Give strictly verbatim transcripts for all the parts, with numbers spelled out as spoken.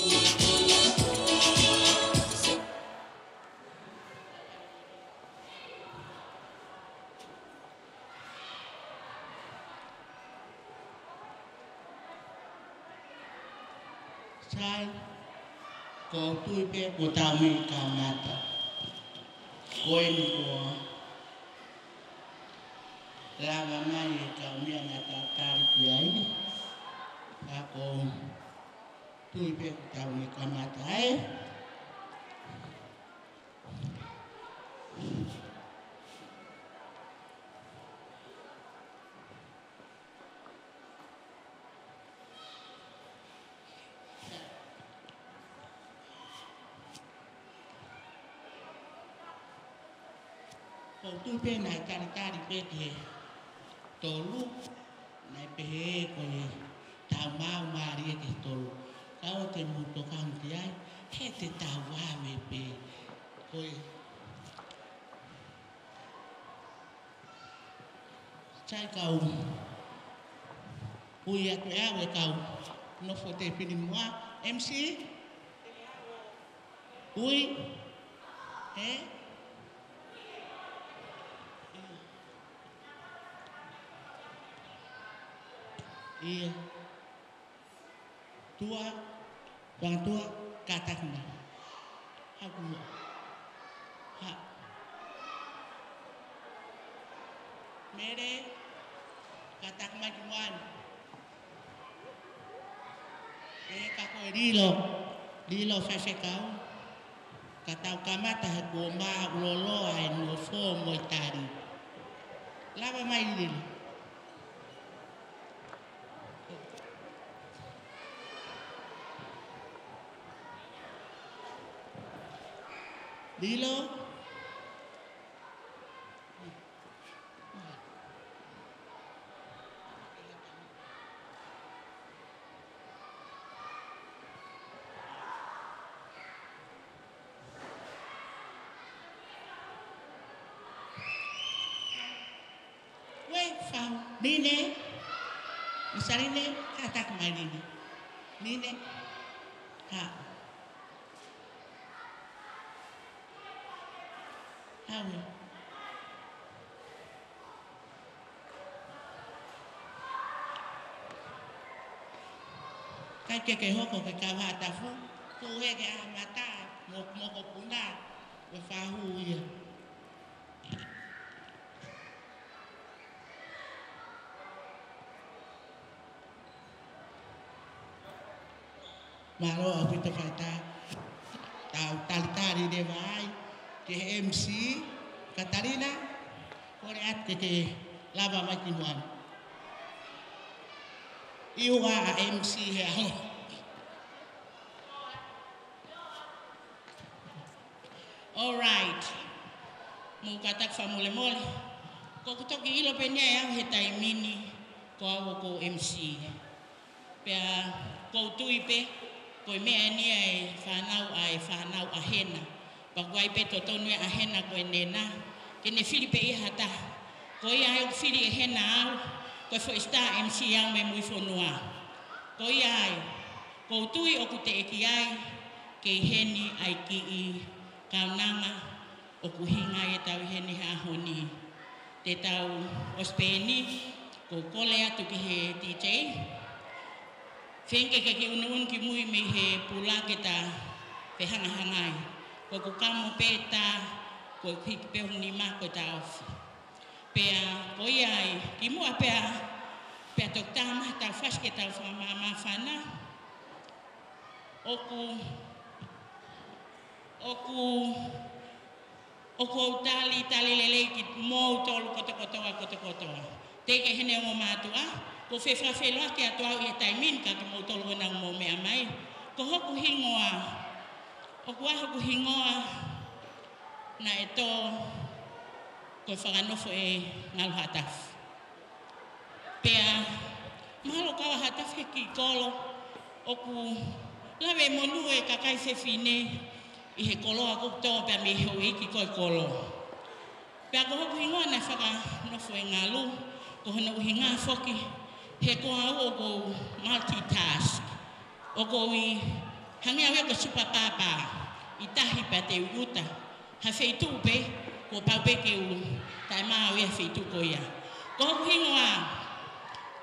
Sai, ʻoku ou tui pē kuo tau meʻa kamata. Ko eni kuo lava mai e kau meʻa naʻa tau tali ki ai. Ka ʻoku ou tui pē kuo tau meʻa kamata, ē? ʻOku ou tui pē naʻe talitali pē ki he tolu, naʻe pehē ko e tau maumālie ki he tolu. Ka ʻoua te mou tokanga ki ai, he te tau vave pē. Ko e Sai, kau ui atu ʻe au e kau nofo tēpile muʻa. M C? Ui? Ē? ʻIo. Tuʻa, tuʻa, tuʻa, kātaki mai. Haʻu ki muʻa. Haʻu. Mele, kātaki mai ki muʻa. ʻE, ka ko e Lilo, Lilo Faifekau. Ka tau kamata he kuo māʻuloloa e nofo mo e tali. Lava mai Lilo. Lilo. Ue, fau. Nine. Misa Nine, kātaki mai Nine. Nine. Haʻu. Haʻu. Kai ke ke hoko ke kau Haʻatafu. Tuʻu hē ke ʻā mata, mo, mokopuna, ʻo fāhū ia. Mālō ʻaupito faitā. Tau talitali leva ai ki he M C, Katalina, kole atu ke ke lava mai ki muʻa. ʻIo, ʻa M C he ʻaho. All right. Mou kātaki fakamolemole. ʻOku ou toki ʻilo pē ʻe au he taimi ni ko au ʻoku ou M C. Pea ʻoku ou tui pē ko e meʻa eni ʻa e fānau, ʻa e fānau ʻa Hena. Pea ʻoku ʻi ai pē totonu ʻa Hena ko e nena. Ke ne fili pē ia ha taha. Ko ia ai ʻoku fili ʻe Hena au. Ko e foʻi star M C au mei Muifonua. Ko ia ai. ʻOku ou tui ʻoku teʻeki ai ke ʻi heni ʻa e kiʻi kaunanga ʻoku ʻuhinga ai ʻetau ʻi heni he ʻaho ni. Te tau ʻosi pē eni, ʻoku ou kole atu ki he D J. Feinga ke ke kiʻi unuunu ki mui mei he pula ke ta fehangahangai. Ko ʻeku kamo pē tā, ko ʻeku hiki pē hoku nima ko e taʻofi. Pea, ko ia ai, kimuʻa pea, pea toki tā mai ʻetau fasi ke tau fakamāmāfana. ʻOku, ʻoku, ʻoku ou talitali lelei kimoutolu kotokotoa, kotokotoa. Teʻeki ai heni ongo mātuʻa, ʻoku ou fefakafeloʻaki atu au ʻi he taimi ni ka kimoutolu ʻoku nau mou meʻa mai. Ko hoku hingoa, ʻoku ʻa hoku hingoa naʻe tō ko e fakanofo ʻe Ngalu Haʻatafu. Pea, mahalo ko Haʻatafu he kiʻi kolo, ʻoku lave monū e kakai fefine ʻi he koloa ʻoku tō pea mei he houʻeiki ko e kolo. Pea ko hoku hingoa naʻe fakanofo ʻe Ngalu, ko hono ʻuhinga foki, he ko au ʻoku ou multitask, ʻoku ou ʻi Hangē au ia ko Superpapa, ʻi tahi pea te u uta. Ha feituʻu pē, kuo pau pē ke u taʻemaau ia he feituʻu ko ia. Ko hoku hingoa,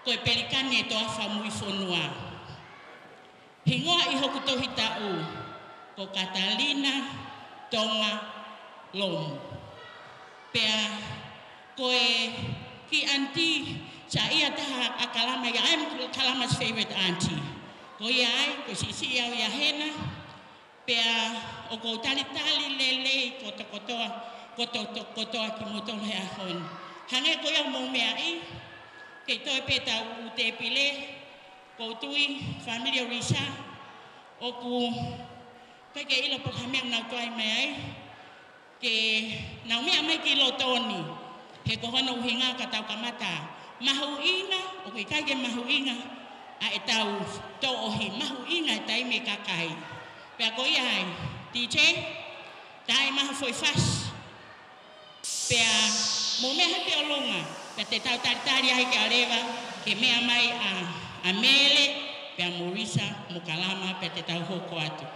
ko e Pelikani ʻe Toafa Muifonua. Hingoa ʻi hoku tohi taʻu, ko Katalina Tonga Lomu. Pea ko e kiʻi aunty, saiʻia taha ʻa Kalama ia, I'm Kalama's favorite aunty. Ko ia ai, ko e siʻisiʻi au ia hena, pea ʻoku ou talitali lelei kotokotoa, koto-, to-, kotoa kimoutolu he ʻaho ni. Hangē ko ia ʻoku mou meaʻi, kei toe pē ʻetau ʻū tēpile, ʻoku ou tui, fāmili ʻo Risa, ʻoku ʻikai ke ʻilo pe ko e hā e meʻa ʻoku nau tuai mai ai, ke nau meʻa mai ki loto ni, he ko hono ʻuhinga ka tau kamata mahuʻinga, ʻoku ʻikai ke mahuʻinga ʻa ʻetau toʻohi, mahuʻinga e taimi e kakai. Pea ko ia ai, D J, tā mai ha foʻi fasi. Pea mou meʻa hake ʻi ʻolunga, pea te tau talitali ai ke ʻaleva, ke meʻa mai ʻa, ʻa Mele, pea mo Risa, mo Kalama, pea te tau hoko atu.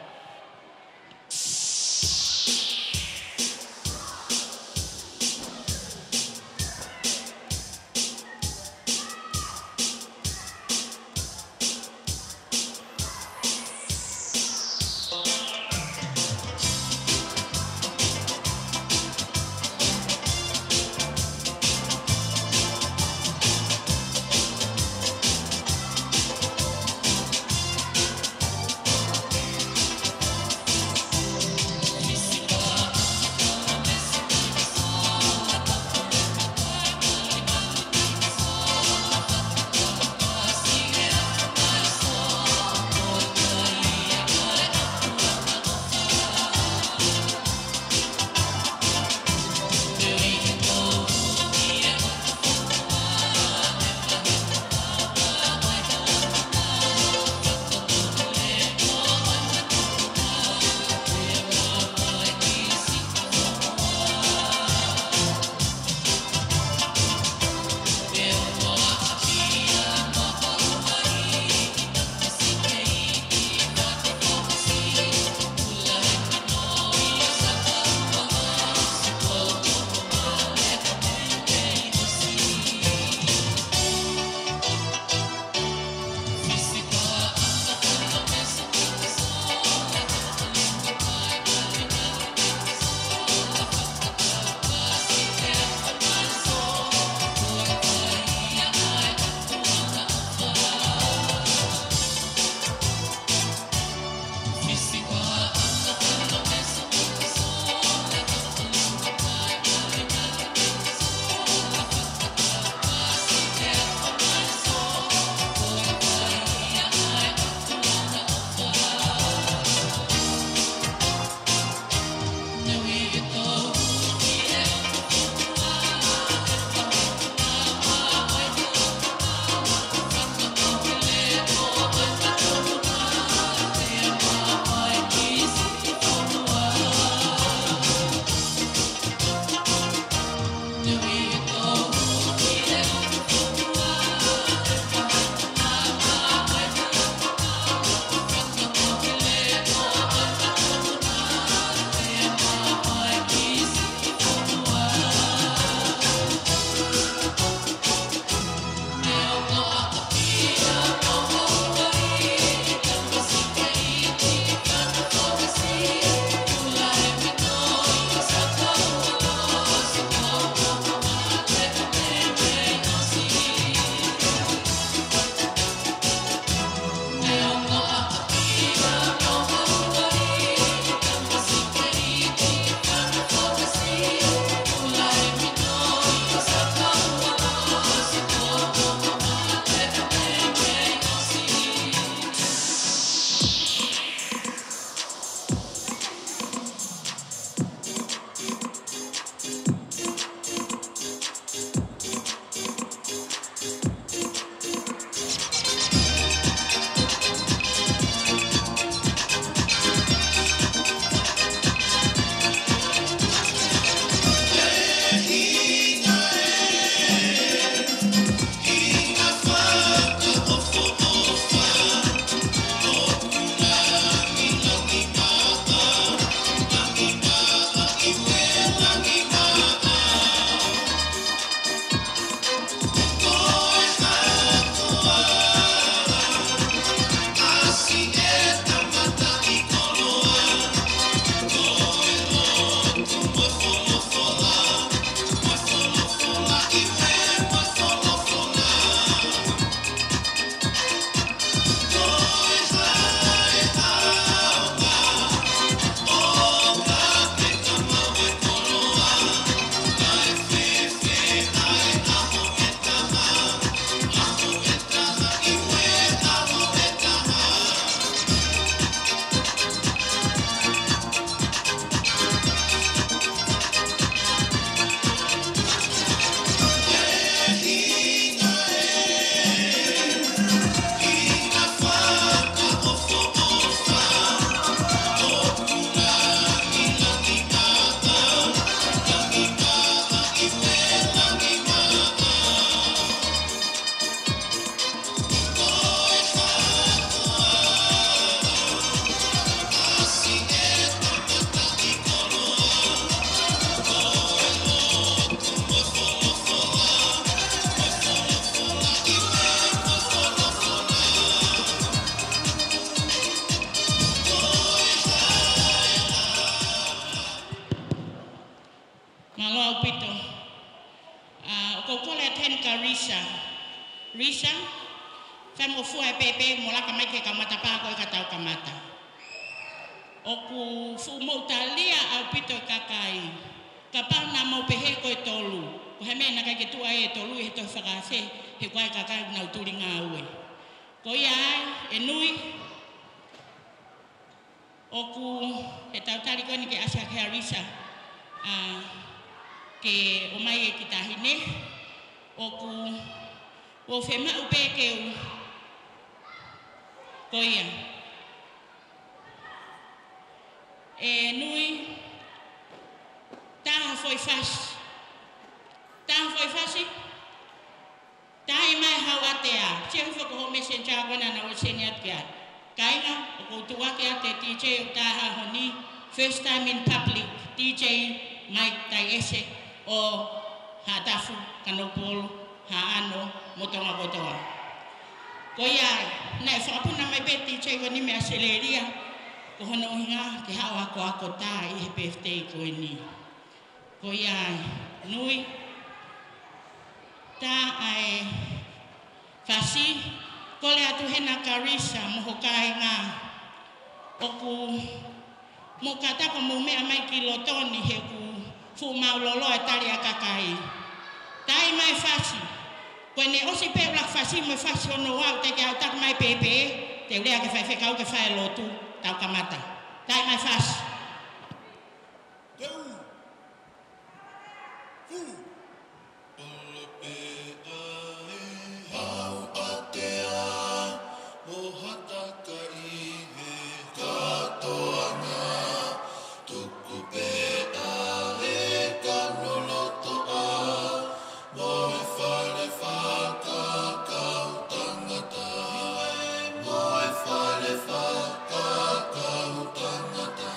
Ka, fai mo fua e pēpē mo laka mai ki he kau matapā ko ē ka tau kamata. ʻOku fuʻu moʻutalia ʻaupito e kakai. Kapau naʻa mau pehē ko e tolu, ko e hā e meʻa naʻe ʻikai ke tuʻu ai e tolu ʻi he tohi fakaafe, he ko e kakai naʻa nau tuli ngāue. Ko ia ai, ʻe Nui, ʻoku, he tau tali ko eni ke ʻasi ʻa Clarissa, ʻa, ke ʻomai e kiʻi taʻahine, ʻoku, ʻoku fiemaʻu pē ke u, ko ia. ʻE Nui, tā ha foʻi fasi. Tā ha foʻi fasi. Taimi mai hau ʻatea, sio hifo ko hoʻo messenger ko ena naʻa u send atu ki ai. Kāinga, ʻoku ou tuʻuaki atu e D J ʻoku tā ha honi, first time in public, D J Mike Taiese ʻo Haʻatafu, Kanokupolu, Haʻano, mo Tonga kotoa. Ko ia ai, naʻe fakapuna mai pē D J ko eni mei ʻAositelēlia, ko hono ʻuhinga ke haʻu ʻo akoako tā ʻi he birthday ko eni. Ko ia ai, Nui. Tā ʻa e fasi, kole atu hena Clarissa mo ho kāinga. ʻOku mou kātaki ʻo mou meʻa mai ki loto ni he ʻoku fuʻu mālōlō e tali ʻa e kakai. Taimi mai fasi. Ko ʻene ʻosi pē ʻuluaki fasi mo e fasi hono ua, te ke ʻalu ʻo taki mai pēpē, te u lea ki he faifekau ke fai e lotu, tau kamata. Taimi mai fasi. Teu. Teu. ʻOlo pē ʻa e hau ʻatea, mo ha taka ʻi he kātoanga. Tuku pē ʻa e kano lotoʻa, mo e fale fakakaukau tangata, mo e fale fakakaukau tangata.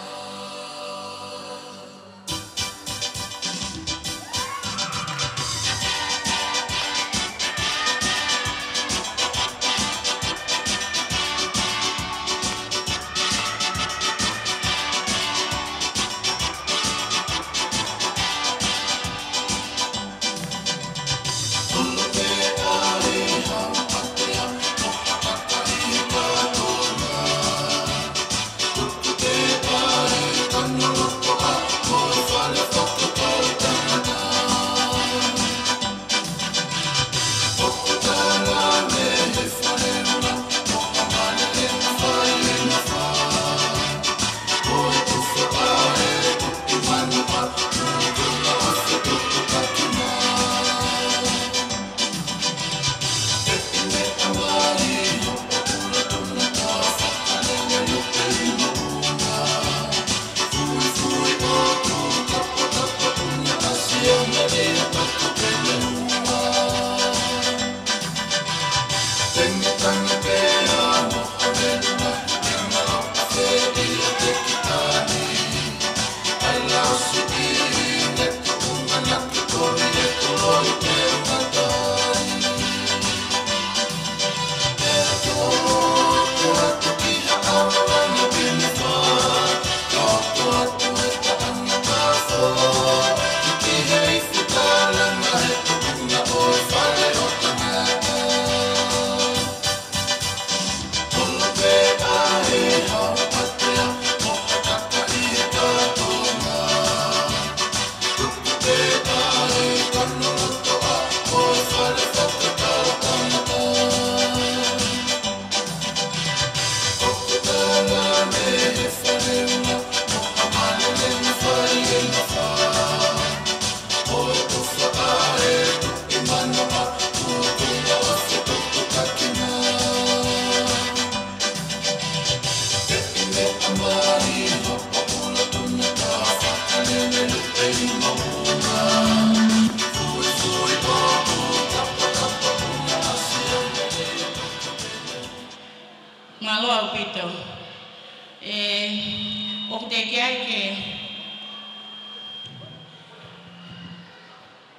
Mālō ʻaupito. ʻE, ʻoku teʻeki ai ke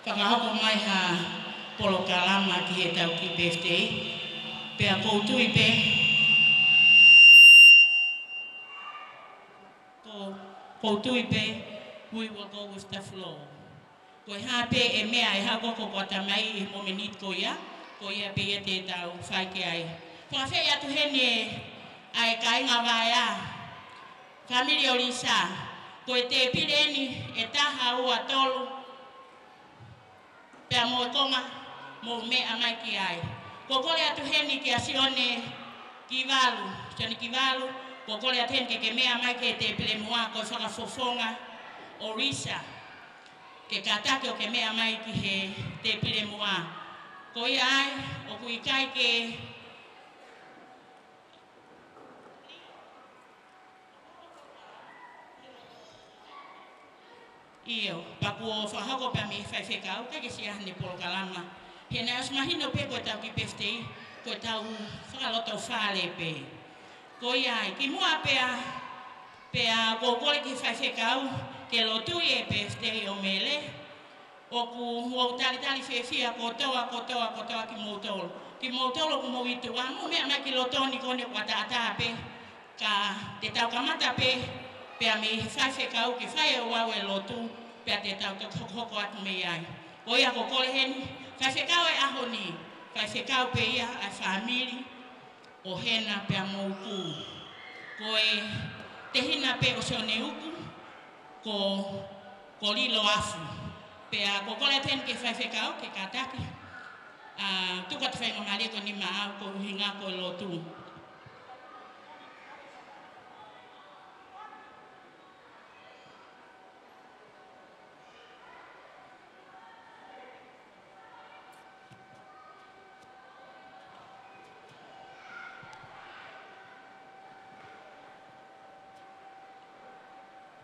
fakahoko mai ha polokalama ki heʻetau kiʻi birthday. Pea ʻoku ou tui pē, ʻoku, ʻoku ou tui pē, we will go with the flow. Ko e hā pē e meʻa ʻe hoko ko ʻata mai ʻi he momeniti ko ia, Ko ia pē ia te tau fai ki ai. Fakaafeʻi atu heni ʻa e kāinga Vaea, fāmili ʻo Lisa, ko e tēpile eni ʻe taha, ua, tolu, pea mo e konga, mou meʻa mai ki ai. Ko e kole atu heni kia Sione Kivalu, Sione Kivalu, ko e kole atu heni ke ke meʻa mai ki he tēpile muʻa, ko e fakafofonga ʻo Lisa, ke kātaki ʻo ke meʻa mai ki he tēpile muʻa. Ko ia ai, ʻoku ʻikai ke ʻIo, pea kuo fakahoko pē mei he faifekau, ʻikai ke siʻi ʻi ai haʻane polokalama. He naʻe ʻosi mahino pē ko ʻetau kiʻi pefitei, ko ʻetau fakalotofale pē. Ko ia ai, kimuʻa pea, pea ʻoku ou kole ki he faifekau ke lotuʻi e pefitei ʻo Mele, ʻoku ou talitali fiefia kotoa, kotoa, kotoa kimoutolu. Kimoutolu ʻoku mou ʻi tuʻa, mou meʻa mai ki loto ni ko eni ʻoku ʻataʻatā pē. Ka te tau kamata pē, pea mei he faifekau ke fai ʻe au e lotu, pea te tau toki hokohoko atu mei ai. Ko ia ko e kole heni, faifekau e ʻaho ni, faifekau pē ia ʻa e fāmili ʻo Hena pea mo ʻUku. Ko e tehina pē ʻo Sione ʻUku, ko, ko Lilo Afu. Pea ko e kole atu heni ki he faifekau, ke kātaki, ʻa, tuku atu e faingamālie ko eni maʻau ko e ʻuhinga ko e lotu.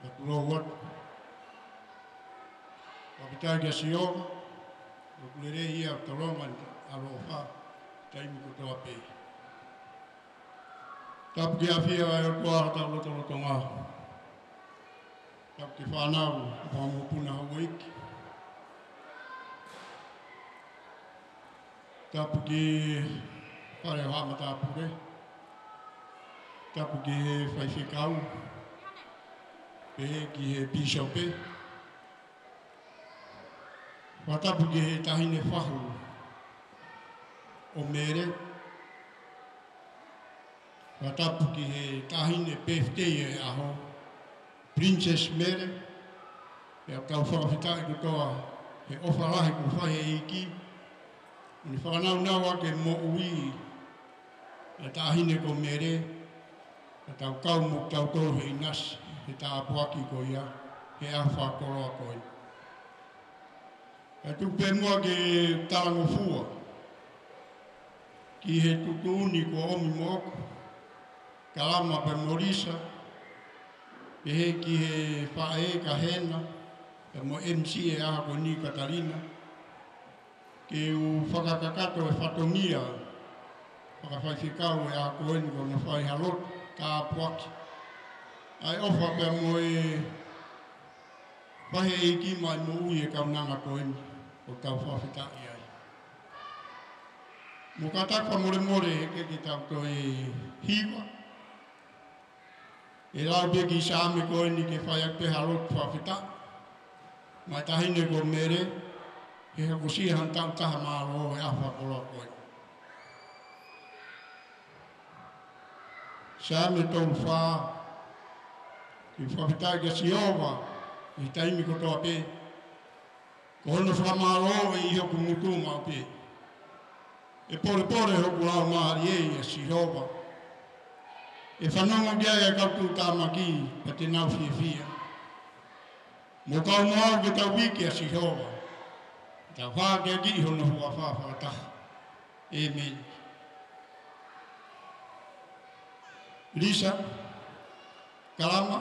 Ka tulou atu. Fakafetaʻi kia Sihova, ʻoku lelei ia, ʻoku tolonga ʻene ʻaloʻofa, taimi kotoa pē. Tapu ki he ʻafio ʻa e ʻOtua ʻi hotau lotolotonga. Tapu ki he fānau, fanga mokopuna houʻeiki. Tapu ki he fale ʻo haʻa matāpule. Tapu ki he faifekau. Pehē ki he pīsope. Fakatapu ki he taʻahine fahu ʻo Mele. Fakatapu ki he taʻahine birthday ʻo e ʻaho, Princess Mele. Pea ʻoku tau fakafetaʻi kotoa he ʻofa lahi kuo fai ʻe he ʻEiki, ʻo ne fakanaunau ʻaki e moʻui ʻa e taʻahine ko Mele, ka tau kau mo kitautolu he ʻinasi he tāpuaki ko ia, he ʻaho fakakoloa ko eni. Kae tuku pē muʻa ke talangofua ki he tuʻutuʻuni kuo ʻomi moʻoku, Kalama pea mo Lisa, pehē ki he faʻē ko Hena, pea mo e M C ʻo e ʻaho ko eni Katalina, ke u fakakakato e fatongia fakafaifekau ʻo e ʻaho ko eni ko hono fai ha lotu tāpuaki ʻa e ʻofa pea mo e fai ʻe he ʻEiki mai moʻui e kaunanga ko eni, ʻoku tau fakafetaʻi ai. Mo kātaki fakamolemole he ʻikai ke tau toe hiva. ʻE lau pē kiʻi Saame ko eni ke fai ʻaki pē ha lotu fakafetaʻi maʻa e taʻahine ko Mele, he hokosia hano taʻu taha mālō he ʻaho fakakoloa ko eni. Saame tolu fā. Ke fakafetaʻi kia Sihova ʻi he taimi kotoa pē. Ko hono fakamālō ʻe ʻi hoku ngutu maʻu pē. ʻE pōlepole hoku laumālie ʻia Sihova. ʻE fanongo ki ai ʻa e kau tuʻutāmaki, pea te nau fiefia. Mo kau mo au ke tau viki ʻa Sihova, tau hākeakiʻi hono huafa fakataha. ʻĒmeni. Lisa, Kalama,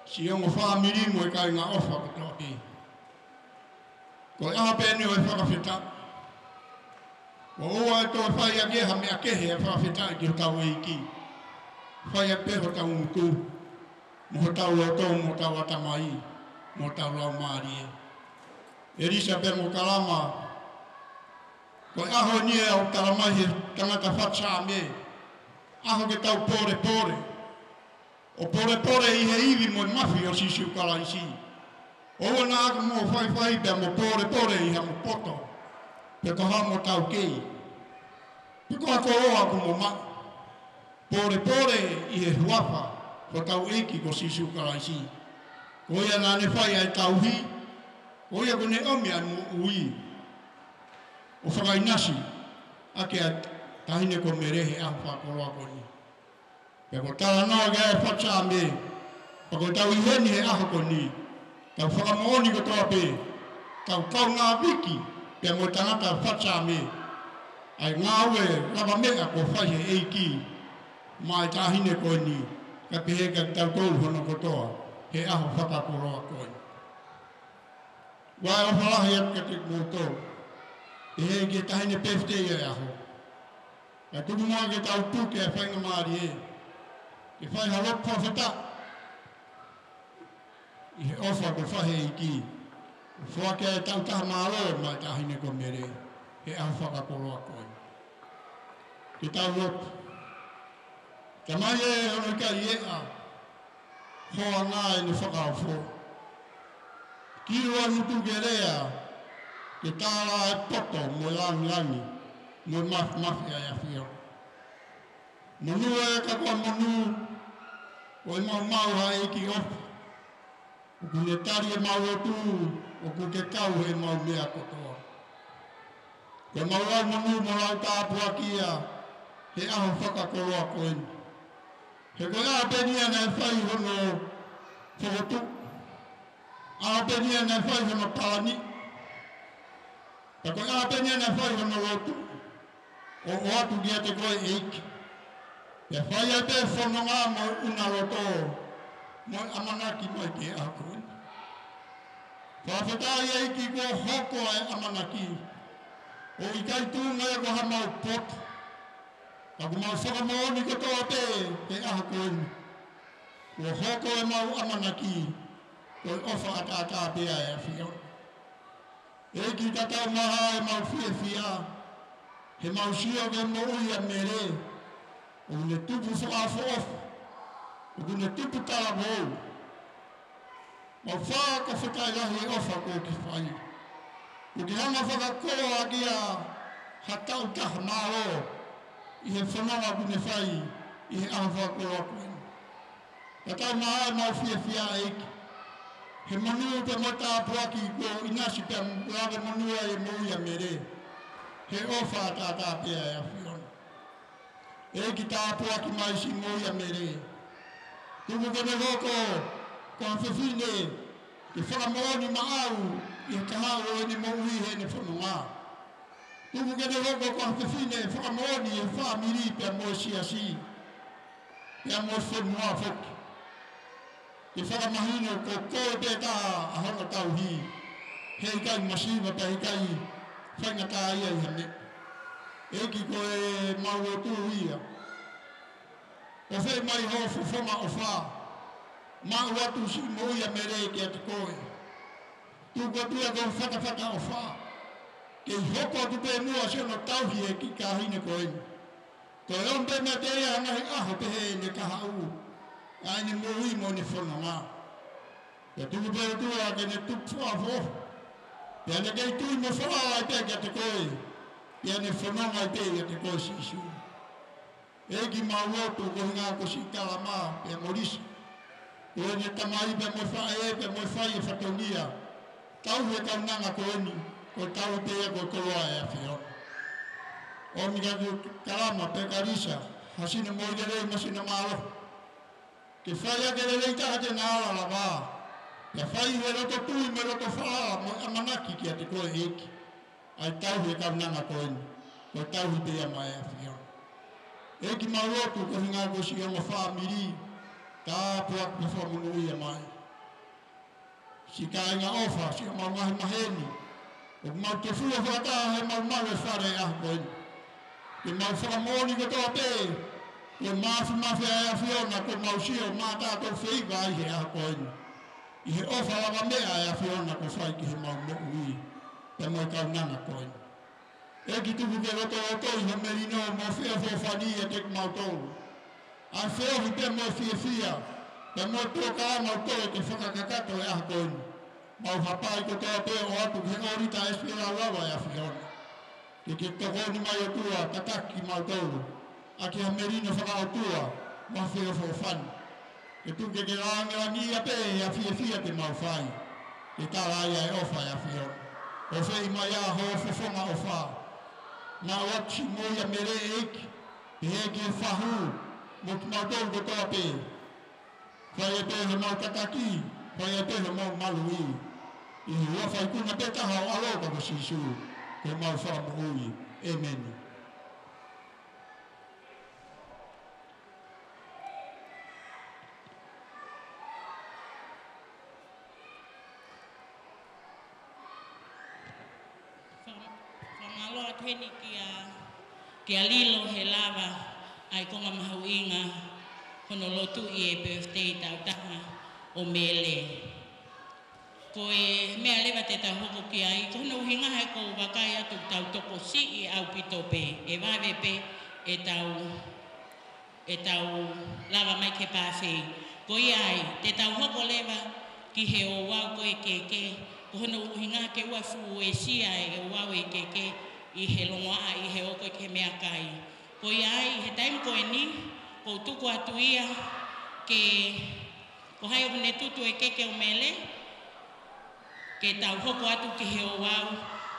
siʻi ongo fāmili mo e kāinga ʻofa kotoa pē. Ko e ʻaho pē eni ʻo e fakafetaʻi. ʻOua ʻe toe fai ʻaki ha meʻa kehe e fakafetaʻi ki hotau ʻEiki. Fai ʻaki pē hotau ngutu, mo hotau loto, mo hotau ʻatamai, mo hotau laumālie. ʻE Lisa pea mo Kalama, ko e ʻaho eni ʻoku talamai ʻe he tangata fatu Saame, ʻaho ke tau pōlepole. ʻO pōlepole ʻi he ivi mo e mafi ʻo Sīsū Kalaisi. ʻOua naʻa ke mou faifai pea mo pōlepole ʻi haʻamou poto. pe ko ha mo taukei, pe ko ha koloa ʻoku mo maʻu, pōlepole ʻi he huafa ʻo hotau ʻEiki ko Sīsū Kalaisi. Ko ia naʻa ne fai ʻa e tauhi, ko ia kuo ne ʻomi ʻa e moʻui ʻo fakaʻinasi ʻaki ʻa e taʻahine ko Mele he ʻaho fakakoloa ko eni. Pea ko e talanoa ki ai ʻa e fatu Saame, pea ko ʻetau ʻi heni he ʻaho ko eni, tau fakamoʻoni kotoa pē, tau kaungā viki pea mo e tangata fatu Saame, ʻa e ngāue lavameʻa kuo fai he ʻEiki maʻa e taʻahine ko eni, kae pehē kiate kitautolu hono kotoa he ʻaho fakakoloa ko eni. ʻOku ou ʻofa lahi atu kiate kimoutolu, pehē ki he taʻahine pefitei ʻo e ʻaho. Kae tuku muʻa ke tau puke ʻa e faingamālie ke fai ha lotu fakafetaʻi ʻi he ʻofa kuo fai he ʻEiki, ʻo foaki ʻa e taʻu taha mālō maʻa e taʻahine ko Mele he ʻaho fakakoloa ko eni. Ke tau lotu. Tamai ē, ʻoku ʻikai ʻi ai ha hoa ʻi heʻene fakaofo. Kilu ʻa e ngutu ke lea, ke tala ʻa e poto mo e langilangi mo e mafimafi ʻa e ʻAfiona. Monū ē ka ko e monū, ko e maumau ʻa e ʻEiki ʻofa. ʻOku ne tali ʻemau lotu, ʻoku ke kau heʻemau meʻa kotoa. Ko ʻemau lau monū mo lau tāpuakiʻi ia he ʻaho fakakoloa ko eni. He ko e ʻaho pē eni ia naʻe fai hono fokotuʻu, ʻaho pē eni ia naʻe fai hono palani, pea ko e ʻaho pē eni ia naʻe fai hono lotu, ʻo ʻoatu kiate koe ʻEiki. Pea fai ai pē fononga mo e ʻuna loto mo e ʻamanaki mai ki he ʻaho ko eni. Fakafetaʻi ʻEiki kuo hoko ʻa e ʻamanaki, ʻo ʻikai tuʻunga ia ko haʻamau poto. Ka ʻoku mau fakamoʻoni kotoa pē he ʻaho ko eni, kuo hoko ʻemau ʻamanaki ko e ʻofa ʻataʻatā pē ʻa e ʻAfiona. ʻEiki, tatau mai ʻemau fiefia heʻemau sio ki he moʻui ʻa Mele, ʻoku ne tupu fakaʻofoʻofa, ʻoku ne tupu talavou. Mau fakafetaʻi lahi he ʻofa kuo ke fai. Kuo ke hanga ʻo fakakoloa ʻaki ia ha taʻu taha mālō ʻi he fononga kuo ne fai ʻi he ʻaho fakakoloa ko eni. Tatau mai ʻemau fiefia ʻEiki he monū pea mo e tāpuaki kuo ʻinasi pea lave monū ai e moʻui ʻa Mele he ʻofa ʻataʻatā pē ʻa e ʻAfiona. ʻEiki, tāpuakiʻi mai siʻi moʻui ʻa Mele. Tuku ke ne hoko ko ha fefine ke fakamoʻoni maʻau ʻi he kahaʻu ʻo ʻene moʻui heʻene fononga. Tuku ke ne hoko ko ha fefine fakamoʻoni ʻi he fāmili pea mo e siasi, pea mo e fonua foki. Ke fakamahino ko koe pē taha ʻa hono tauhi, heʻikai masiva pea heʻikai faingataʻaʻia ʻi ha meʻa. ʻEiki, ko ʻemau lotu ia. ʻOfeʻi mai hoʻo fofonga ʻofa, maʻu atu siʻi moʻui ʻa Mele kiate koe. Tuku atu ia ko e fatafata ʻofa, kei hoko atu pē muʻa siʻono tauhi e kiʻi kāhine ko eni. Ko e ʻomi pē meiate ia ha ngaahi ʻaho pehē ʻene kahaʻu, ʻa ʻene moʻui mo ʻene fononga. Pea tuku pē ʻOtua ke ne tupu fakaʻofoʻofa, pea ne kei tui mo falala ai pē kiate koe, pea ne fononga ai pē ʻiate koe Sīsū. ʻEiki, mau lotu koeʻuhinga ko siʻi Kalama pea mo Lisa, ko ʻene tamai pea mo e faʻē pea mo e fai e fatongia, tauhi e kaunanga ko eni, ko e tauhi pē ia ko e koloa ʻa e ʻAfiona. ʻOmi kia Kalama pea kia Lisa ha sino moʻui lelei mo ha sino mālohi, ke fai ʻaki e lelei taha te na ala lava, pea fai ʻi he loto tui mo e loto falala mo e ʻamanaki kiate koe ʻEiki. ʻA e tauhi e kaunanga ko eni, ko e tauhi pē ia maʻa e ʻAfiona. ʻEiki, mau lotu koeʻuhinga ko siʻi ongo fāmili, tāpuaki pea fakamonūʻia mai. Siʻi kāinga ʻofa, siʻomau ngaahi maheni, ʻoku mau tefua fakataha heʻemau malu e fale he ʻaho ko eni. Ke mau fakamoʻoni kotoa pē, ko e mafimafi ʻa e ʻAfiona kuo mau sio maʻatautolu feiva ai he ʻaho ko eni, ʻi he ʻofa lavameʻa ʻa e ʻAfiona kuo fai ki heʻemau moʻui pea mo e kaunanga ko eni. ʻEiki, tuku ke loto-otoi ho melino mo feʻofoʻofani ʻiate kimautolu. ʻA e feohi pea mo e fiefia, pea mo e tuʻo kalanga ʻoku toe ke fakakakato he ʻaho ko eni. Mau hapai kotoa pē ʻo ʻoatu ki he ʻōlita ʻe ʻikai lava ʻa e ʻAfiona. Ke ke tokoni mai ʻOtua, tataki kimautolu ʻaki ha melino fakaʻotua mo ha feʻofoʻofani. Ke tuku ke ke langilangiʻia pē ʻi he fiefia te mau fai. Ke tala ai ʻa e ʻofa ʻa e ʻAfiona. ʻOfeʻi mai ā ho fofonga ʻofa. Naʻa ʻoku ʻi ai mo ia Mele ʻEiki, pehē ki he fahu, mo kimautolu kotoa pē. Fai ʻe pē homau tataki, fai ʻe pē homau maluʻi. ʻI he huafa ikuna pē taha ʻo e ʻAlo ko Sīsū, ko homau Fakamoʻui. ʻĒmeni. Faka-, fakamālō atu heni kia, kia Lilo he lava ʻa e konga mahuʻinga hono lotuʻi e birthday tautaha ʻo Mele. Ko e meʻa leva te tau hoko ki ai, ko hono ʻuhinga he ʻoku ou vakai atu ʻoku tau tokosiʻi ʻaupito pē, ʻe vave pē ʻetau ʻetau lava mai ki he pāfei. Ko ia ai, te tau hoko leva ki he ouau ko e keke, ko hono ʻuhinga ke ʻoua fuʻu uesia e ouau e keke ʻi he longoaʻa ʻi he hoko ki he meʻakai. Ko ia ai, he taimi ko eni, ʻoku ou tuku atu ia ke, ko hai ʻoku ne tutu e keke ʻo Mele, ke tau hoko atu ki he ouau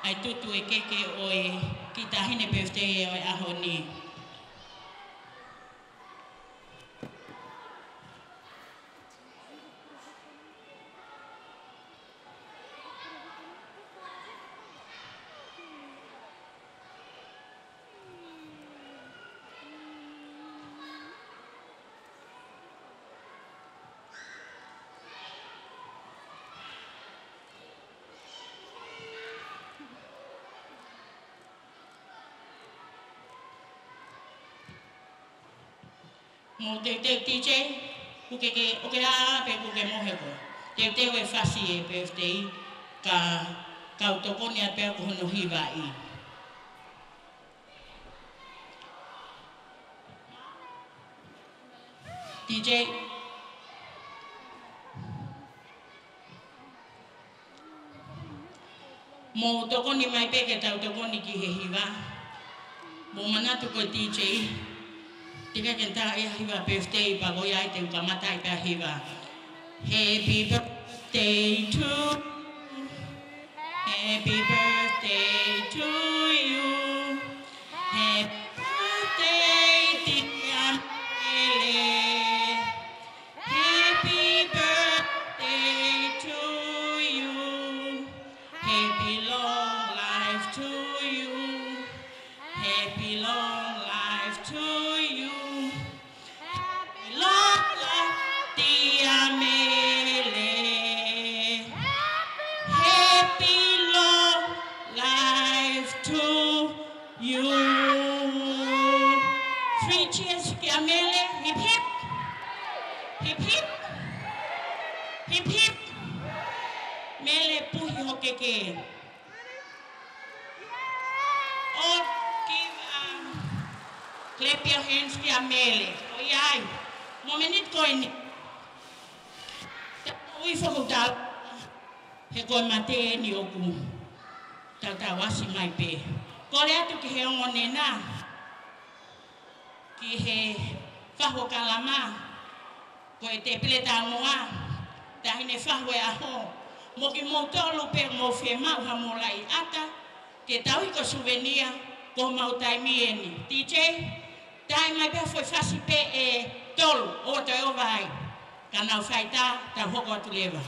ʻa e tutu e keke ʻo e kiʻi taʻahine birthday ʻo e ʻaho ni. Mou teuteu D J, kuo ke, ke, ʻoku ke ʻā pē kuo ke mohe koe. Teuteu e fasi e birthday, ka, kau tokoni atu pē ko hono hivaʻi. D J. Mou tokoni mai pē ke tau tokoni ki he hiva. Mou manatu ko e D J, teʻeki ke ne tā ʻe ia ha hiva birthday pea ko ia ai te u kamata ai pē ʻa e hiva. Happy birthday to you. Happy birthday to you. Happy birthday, dear Mele. Happy birthday to you. Happy long life to you. Happy long life to you. Happy long life, dear Mele. Happy long life to you. Three cheers kia Mele. Hip hip. Hip hip. Hip hip. Mele, puhi ho keke. All give, um, clap your hands kia Mele. Ko ia ai. Mōmeniti ko eni. Tau ui fokotau. He ko e mate eni ʻoku tautau ʻasi mai pē. Kole atu ki he ongo nena, ki he fahu ʻo Kalama, ko e tēpile taumuʻa, taʻahine fahu e ʻaho, mo kimoutolu pē mou fiemaʻu ha molaʻi ʻata, ke tauhi ko e suvenia, ko homau taimi eni. D J, tā mai pē ha foʻi fasi pē ʻe tolu, ʻo toe ʻova ai. Ka nau fai tā, tau hoko atu leva.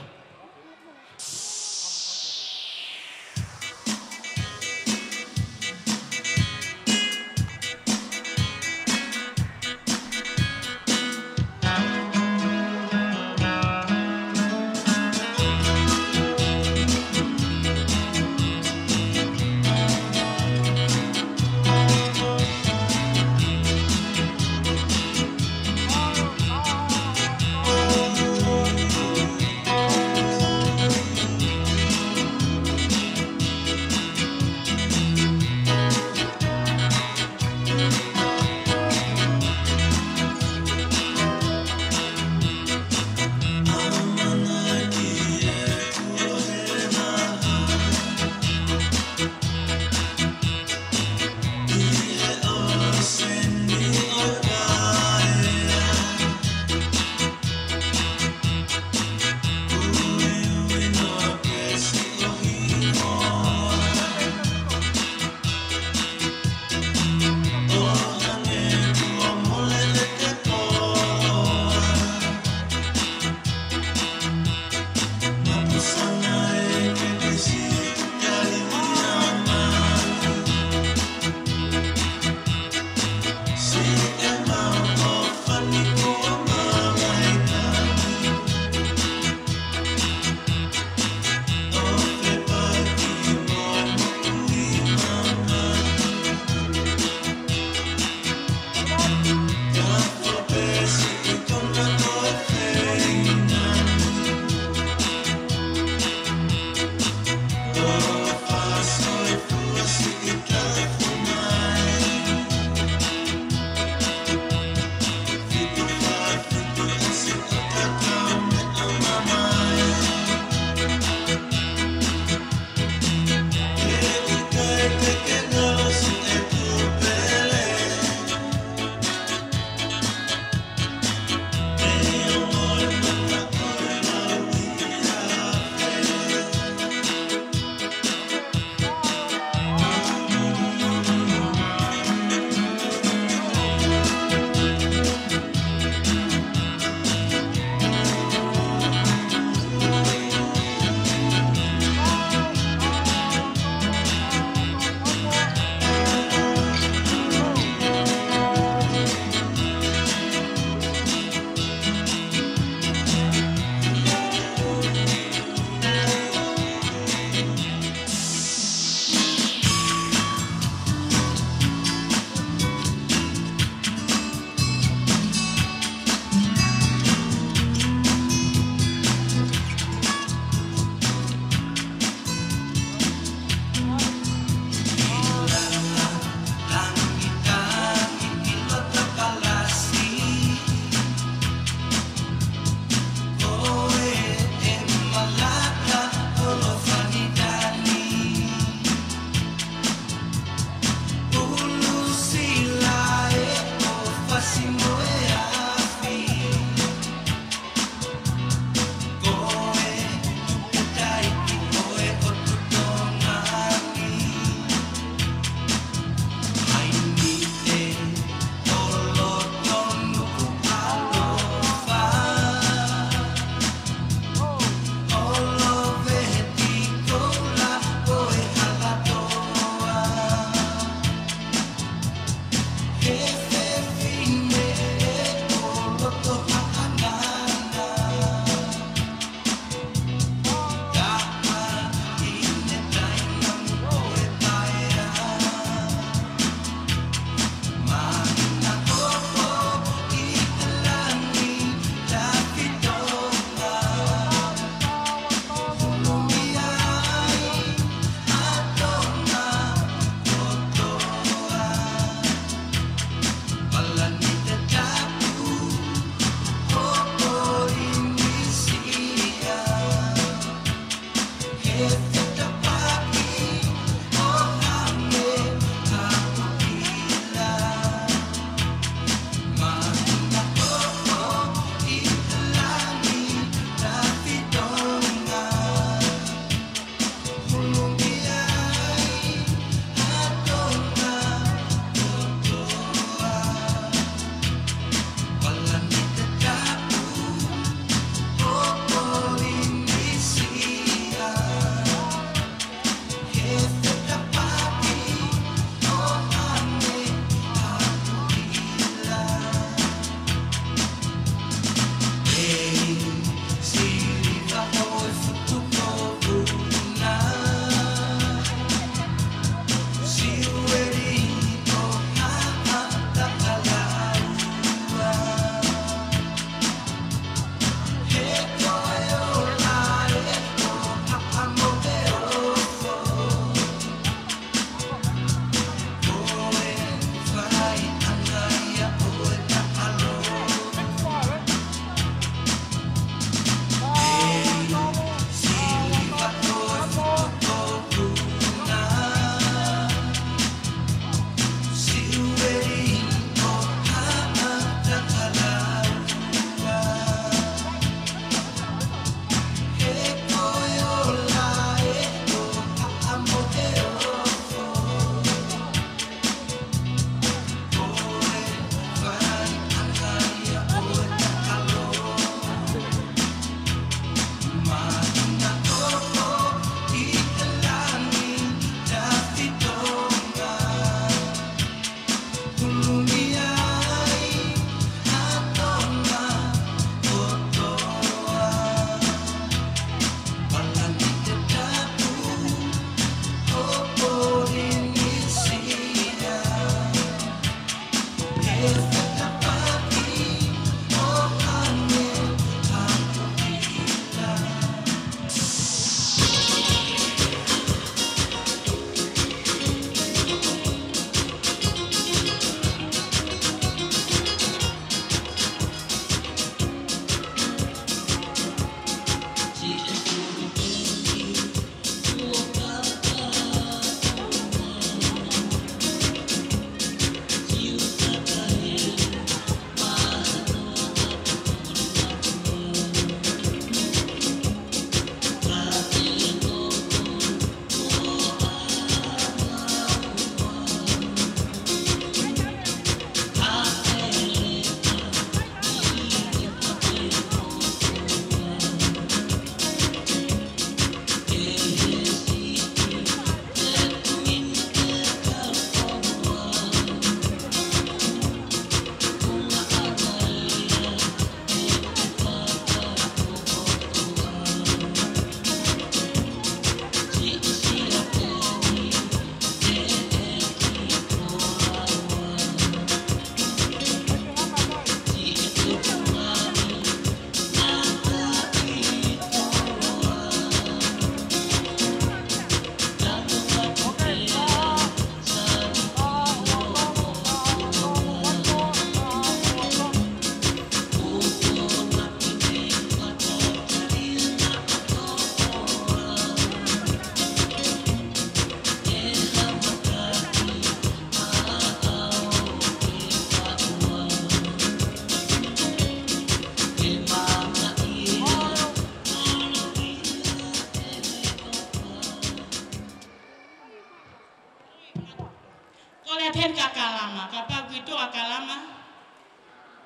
Heni kia Kalama, kapau ʻoku ke ʻi tuʻa Kalama,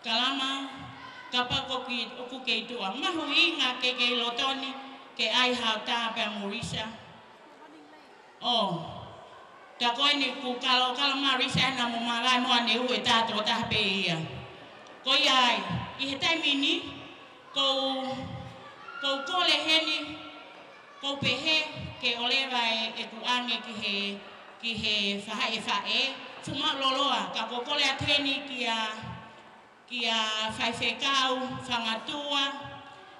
Kalama, kapau ʻoku ke, ʻoku ke ʻi tuʻa. Mahuʻinga ke ke ʻi loto ni, ke ʻai hao tā pea mo Lisa. ʻŌ. Ka ko eni kuo kalo, kalo mai Lisa ena mo māvae mo ʻene ʻū e tā tokotaha pē ia. Ko ia ai, ʻi he taimi ni, ʻoku ou, ʻoku ou kole heni, ʻoku ou pehē ke ʻoleva ʻe, ʻeku ʻange ki he, ki he faʻē faʻē, fuʻu mālōlō ā, ka ʻoku ou kole atu heni kia, kia Faifekau Fangatua,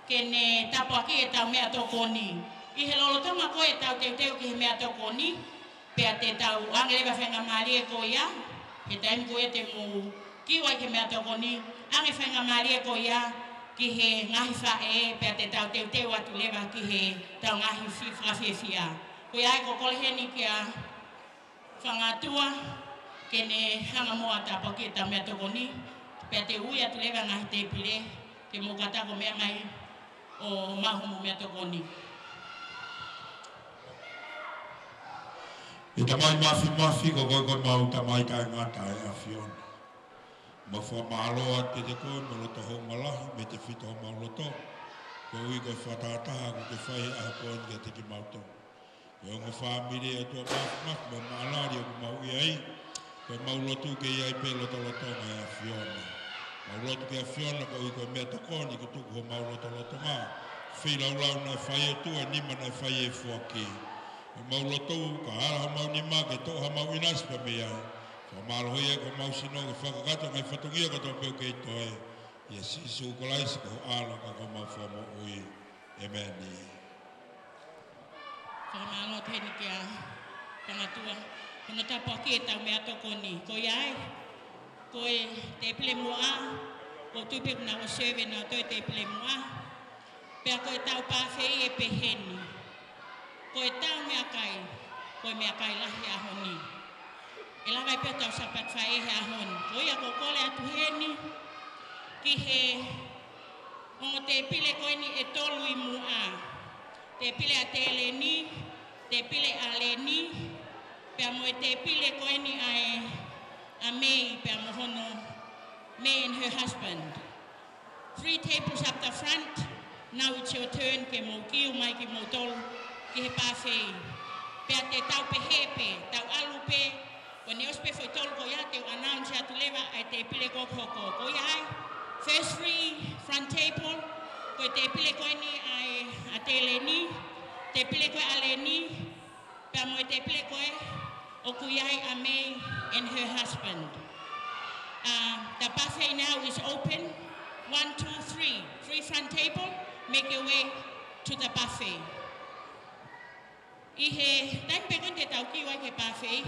ke ne tāpuakiʻi ʻetau meʻatokoni. ʻI he lolotonga ko ē ʻetau teuteu ki he meʻatokoni, pea te tau ʻange leva faingamālie ko ia, he taimi ko ia te mou kiu ai ki he meʻatokoni, ʻange faingamālie ko ia ki he ngaahi faʻē, pea te tau teuteu atu leva ki heʻetau ngaahi fi-, fakafiefia. Ko ia ai ʻoku ou kole heni kia Fangatua, ke ne hanga muʻa ʻo tāpuakiʻi ʻetau meʻatokoni, pea te u ui atu leva ngaahi tēpile, ke mou kātaki ʻo meʻa mai ʻo maʻu homou meʻatokoni. ʻE Tamai Māfimafi, ko koe ko homau Tamai taʻengata ʻe ʻAfiona. Mau fakamālō atu kiate koe mo e loto hounga lahi, mei he tefito homau loto. Koeʻuhi ko e fakatahataha kuo ke fai he ʻaho ko eni kiate kimautolu. Ko e ongo fāmili ʻa e ʻOtua Māfimafi mo e maʻalali ʻoku mau ʻi ai. Ko ʻemau lotu ke ʻi ai pē lotolotonga ʻe ʻAfiona. Mau lotu ki he ʻAfiona koeʻuhi ko e meʻatokoni kuo tuku homau lotolotonga. Feilaulau naʻe fai ʻe he ʻOtua, nima naʻe fai ʻe he foaki. Ko ʻemau lotu, ka ala homau nima ke toʻo haʻamau ʻinasi pea mei ai. Fakamālohi ʻa homau sino ke fakakakato e ngaahi fatongia kotoa pē ʻoku kei toe. ʻIa Sīsū Kalaisi ko ho ʻAlo ka ko homau Fakamoʻui. ʻĒmeni. Fakamālō atu heni kia Fangatua, hono tāpuakiʻi ʻetau meʻatokoni. Ko ia ai, ko e tēpile muʻa, ʻoku ou tui pē kuo nau ʻosi serve nautolu e tēpile muʻa. Pea ko ʻetau pāfei ʻe pehē ni. Ko ʻetau meʻakai, ko e meʻakai lahi he ʻaho ni. ʻE lava ai pē ʻetau Sāpate Faʻē he ʻaho ni. Ko ia ʻoku ou kole atu heni, ki he ongo tēpile ko eni ʻe tolu ʻi muʻa. Tēpile ʻa Teleni, tēpile ʻa Leni, pea mo e tēpile ko eni ʻa e, ʻa Mei, pea mo hono, Mei and her husband. Three tables up the front, now it's your turn ke mou kiu mai kimoutolu ki he pāfei. Pea te tau pehē pē, tau ʻalu pē, ko ʻene ʻosi pē foʻi tolu ko ia te u announce atu leva ʻa e tēpile kuo hoko. Ko ia ai, first three front table, ko e tēpile ko eni ʻa e, ʻa Teleni, tēpile ko ē ʻa Leni, pea mo e tēpile ko ē ʻoku ʻi ai ʻa Mei and her husband. Uh, the buffet now is open. One, two, three. Three front table, make your way to the buffet. ʻI he taimi pē ko eni te tau kiu ai ki he buffet,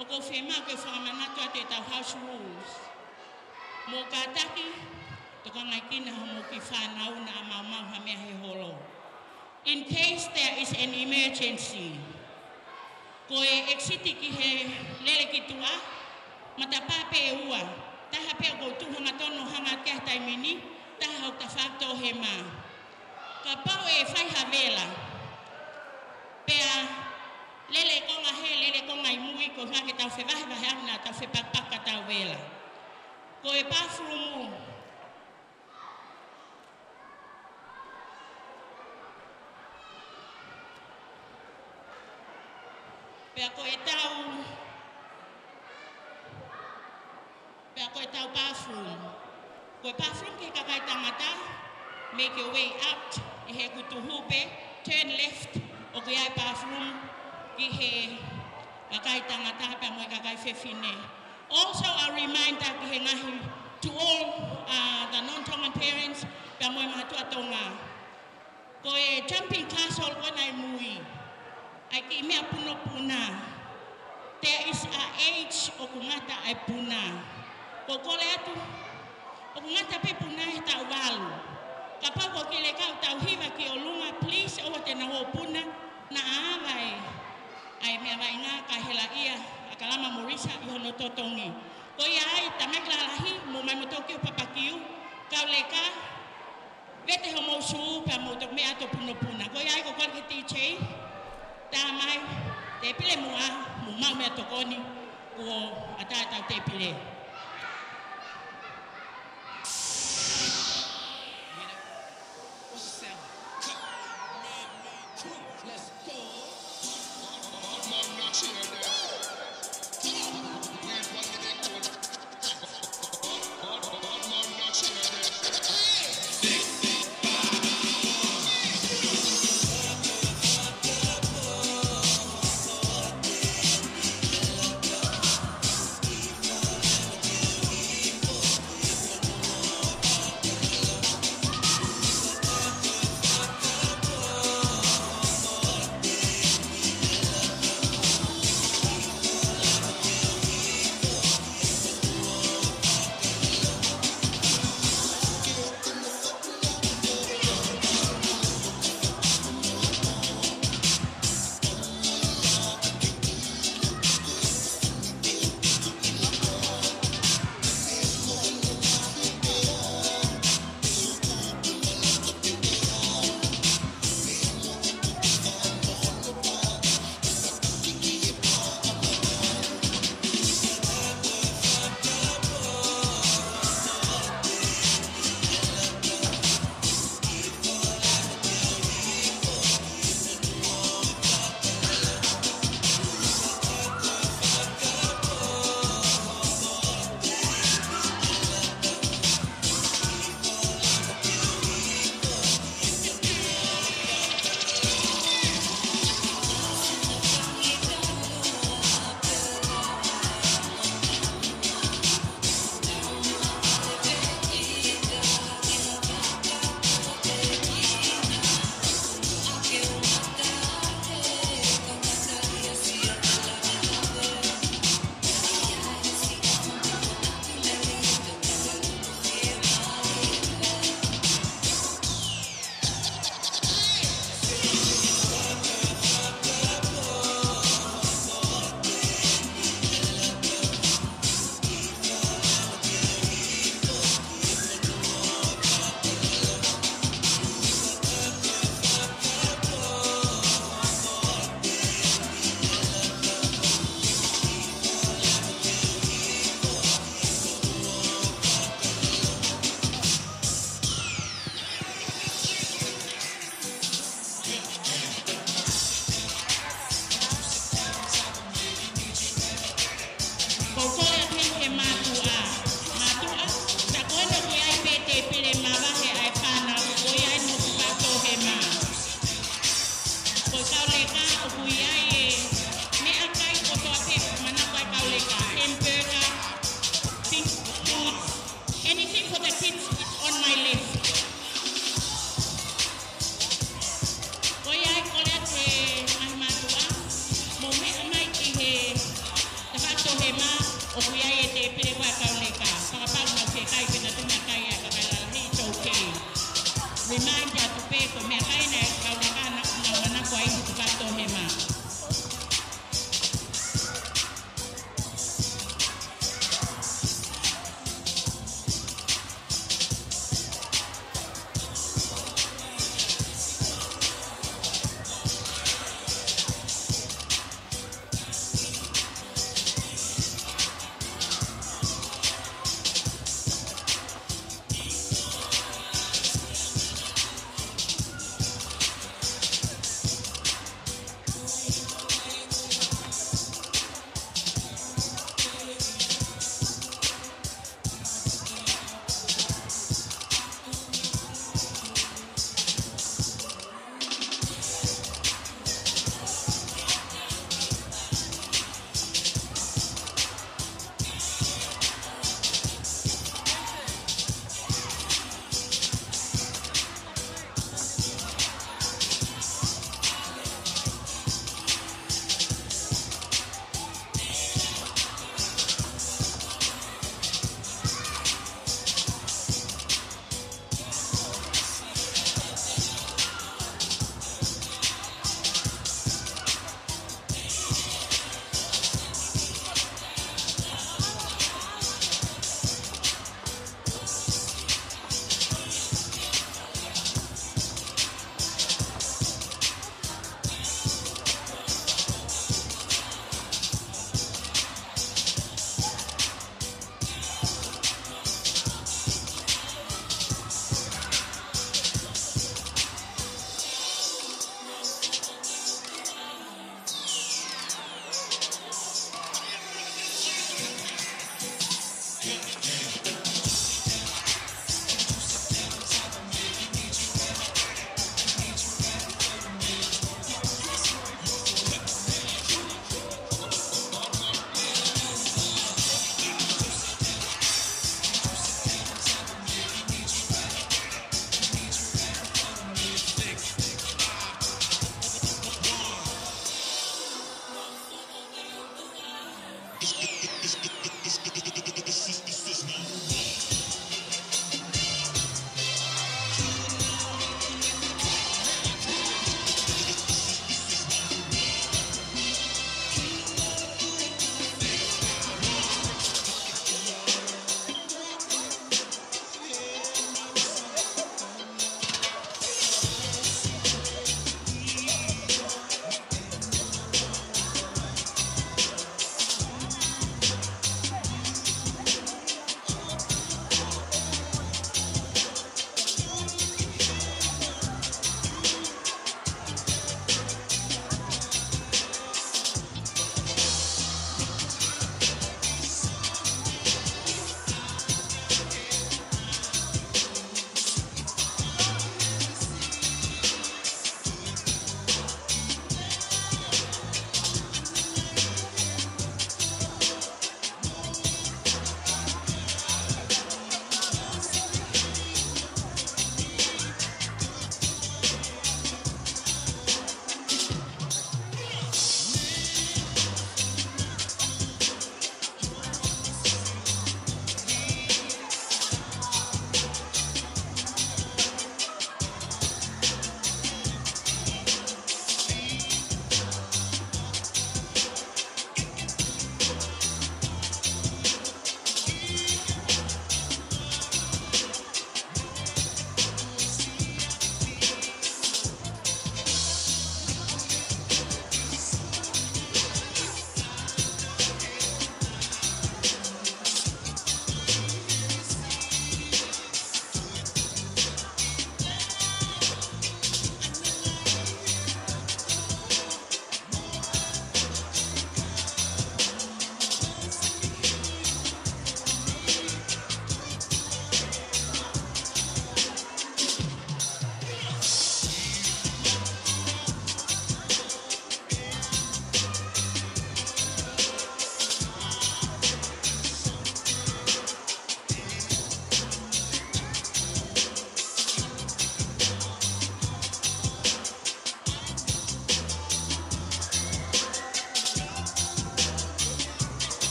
ʻoku ou fiemaʻu ke fakamanatu atu ʻetau house rules. Mou kātaki, tokangaʻi kinautolu hoʻomou kiʻi fānau naʻa maumau ha meʻa he holo. In case there is an emergency, ko e exit ki he lele ki tuʻa, matapā pē ʻe ua, taha pē ʻoku ou tuʻu hangatonu hanga ki he taimi ni, taha ʻoku ta fakatō he mā. Kapau ʻe fai ha vela, pea lele konga hē, lele konga ʻi mui, ko e hanga ke tau fevahevaheʻaki naʻa tau fepakapaka ʻetau vela. Ko e bathroom, pea ko ʻetau, pea ko ʻetau bathroom. Ko e bathroom ki he kakai tangata, make your way out, ʻi heʻeku tuhu pē, turn left, ʻoku ʻi ai e bathroom ki he kakai tangata pea mo e kakai fefine. Also a reminder ki he ngaahi, to all, uh, the non-Tongan parents, pea mo e mātuʻa Tonga. Ko e jumping castle ko ena ʻi mui, ʻa e kiʻi meʻa punopuna. There is a age ʻoku ngata ai e puna. ʻOku ou kole atu, ʻoku ngata pē puna he taʻu valu. Kapau ʻoku ke leka ʻo tau hiva ki ʻolunga, please, ʻoua te nau ō ʻo puna, naʻa ava e, ʻa e meʻa vaʻinga kae helaʻia ʻa Kalama mo Lisa ʻi hono totongi. Ko ia ai, tamai lalahi, mou mai moutolu ki ʻo papakiu, kau leka, vete homou sū pea mou toki meʻa atu ʻo punopuna. Ko ia ai ʻoku ou kole ki he DJ, tā mai, tēpile muʻa, mou maʻu meʻatokoni. Kuo ʻatā ʻetau tēpile.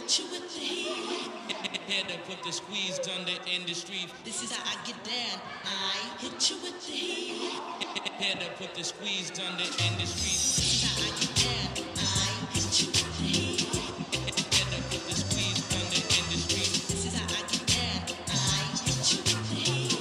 Hit you with the heat. Had to put the squeeze under in the street. This is how I get down. I hit you with the heat. Had to put the squeeze under in the street. This is how I get down. I hit you with the heat. Had to put the squeeze under in the street. This is how I get down. I hit you with the heat.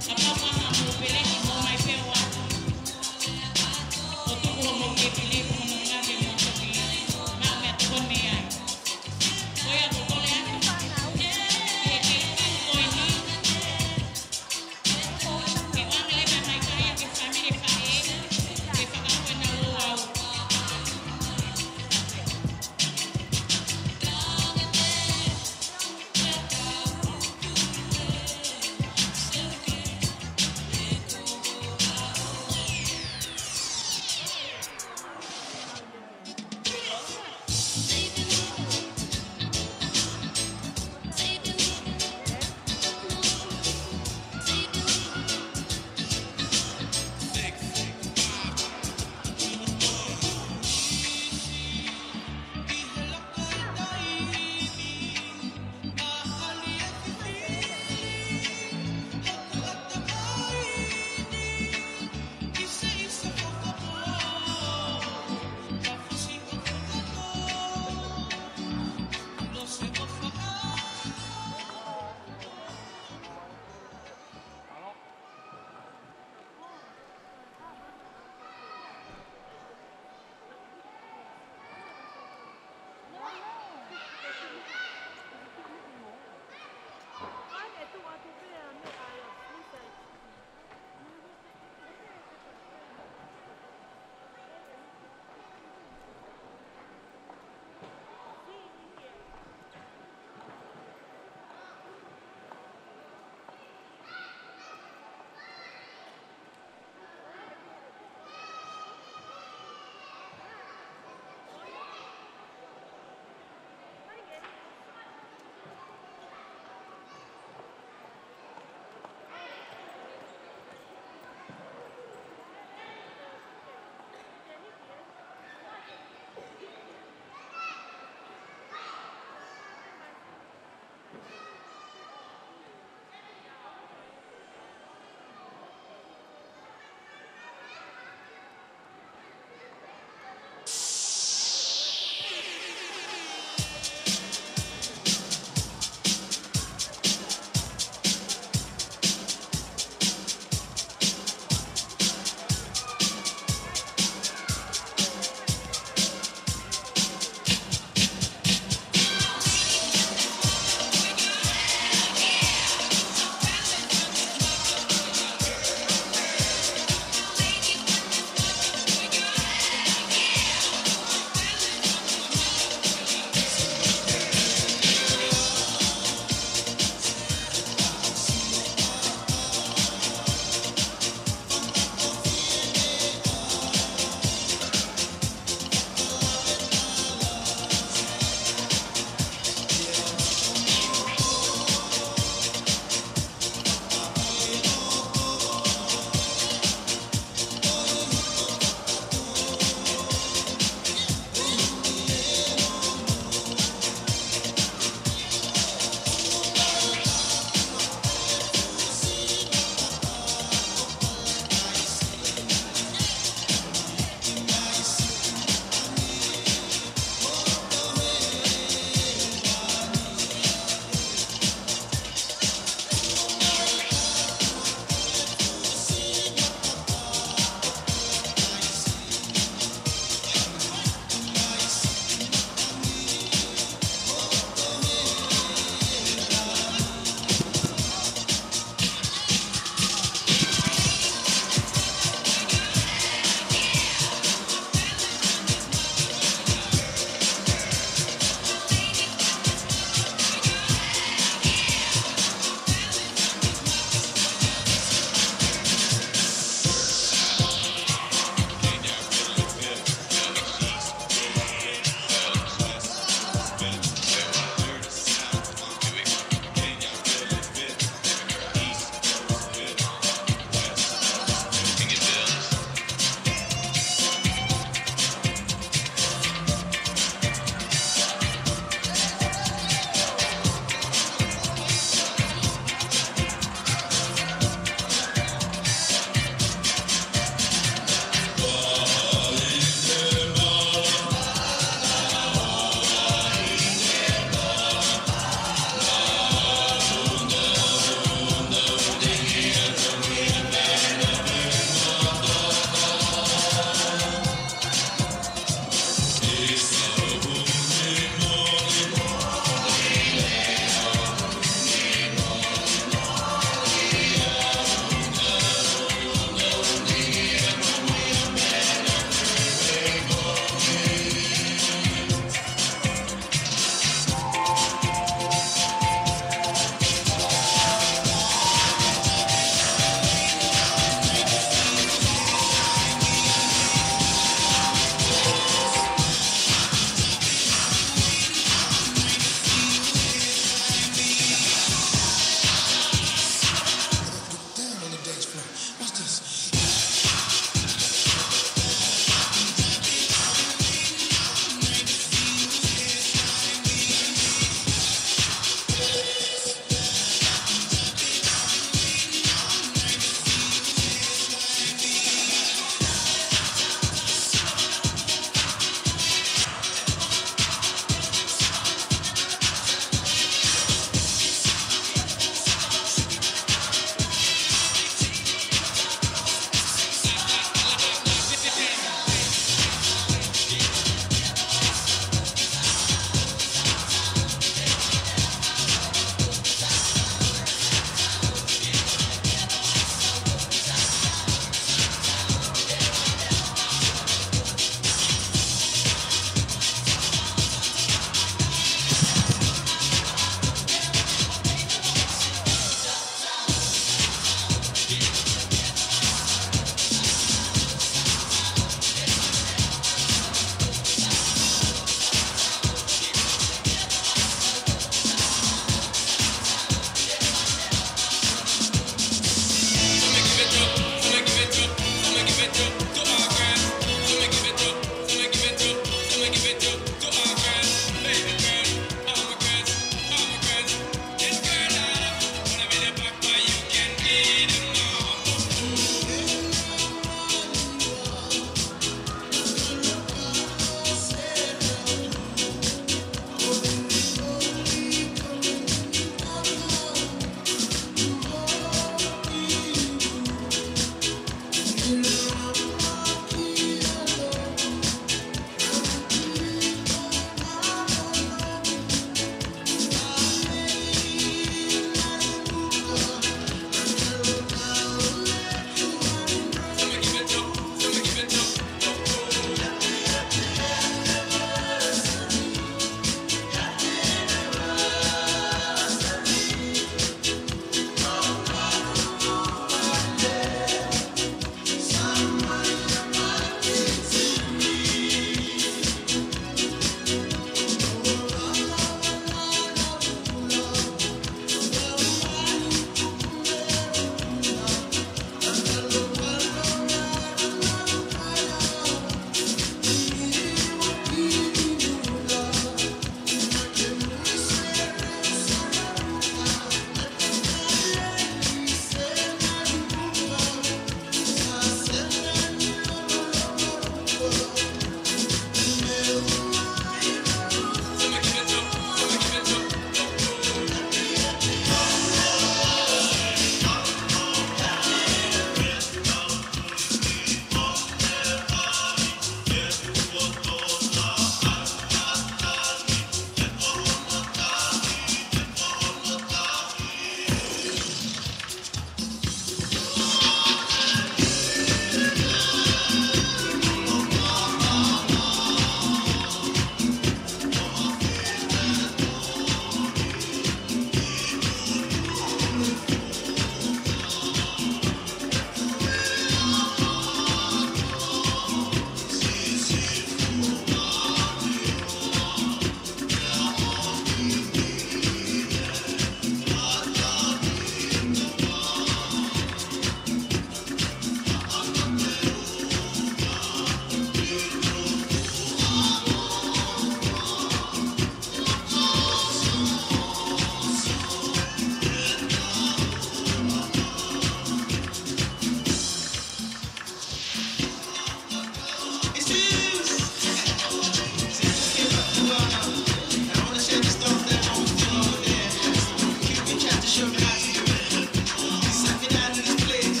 Show me how to do it. It's like you're down in this place.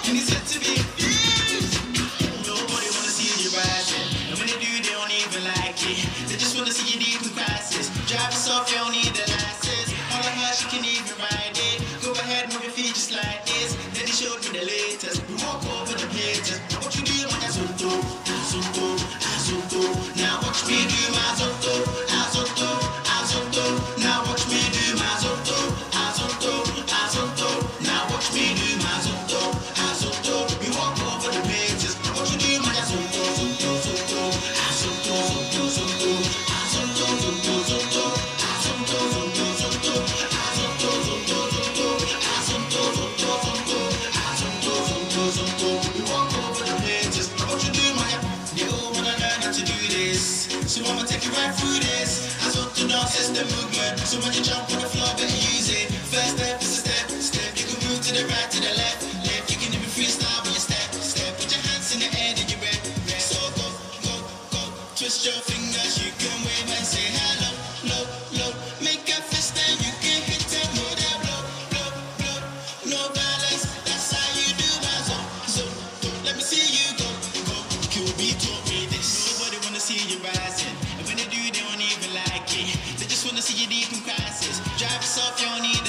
And it's yet to be abused. Nobody wanna see you rising. And when they do, they don't even like it. They just wanna see you deep in crisis. Drive us off, you don't need the license. All of her, she can even ride it. Go ahead, move your feet just like this. Then he showed me the latest. We walk over the pages. What you do, my zonto, zonto, zonto. Now watch me do my zonto, zonto, zonto. Now watch me do my zonto, zonto, zonto. Now watch me do my zonto, zonto. We walk over the pages. What you do, my zonto, zonto, zonto. Zonto, zonto, zonto. Zonto, zonto, zonto. Zonto, zonto, zonto. Zonto, zonto, zonto. Zonto, zonto, zonto. Zonto, zonto, zonto. We walk over the pages. What you do, my They all wanna learn how to do this. So I'ma take you right through this. I sort the dance, it's the movement. So when you jump on the floor, better use it. First step is a step, step. You can move to the right, to the left, left. You can even freestyle when you step, step. Put your hands in the air, then you rev, rev. So go, go, go. Twist your fingers, you can wave and say hello, low, low. Make a fist and you can hit them with that blow, blow, blow. No balance, that's how you do my zo, zo, zo. Let me see you go, go. Q B taught me this. Nobody wanna see you rising. And when they do, they don't even like it. They just wanna see you deep in crisis. Drive us off, you don't need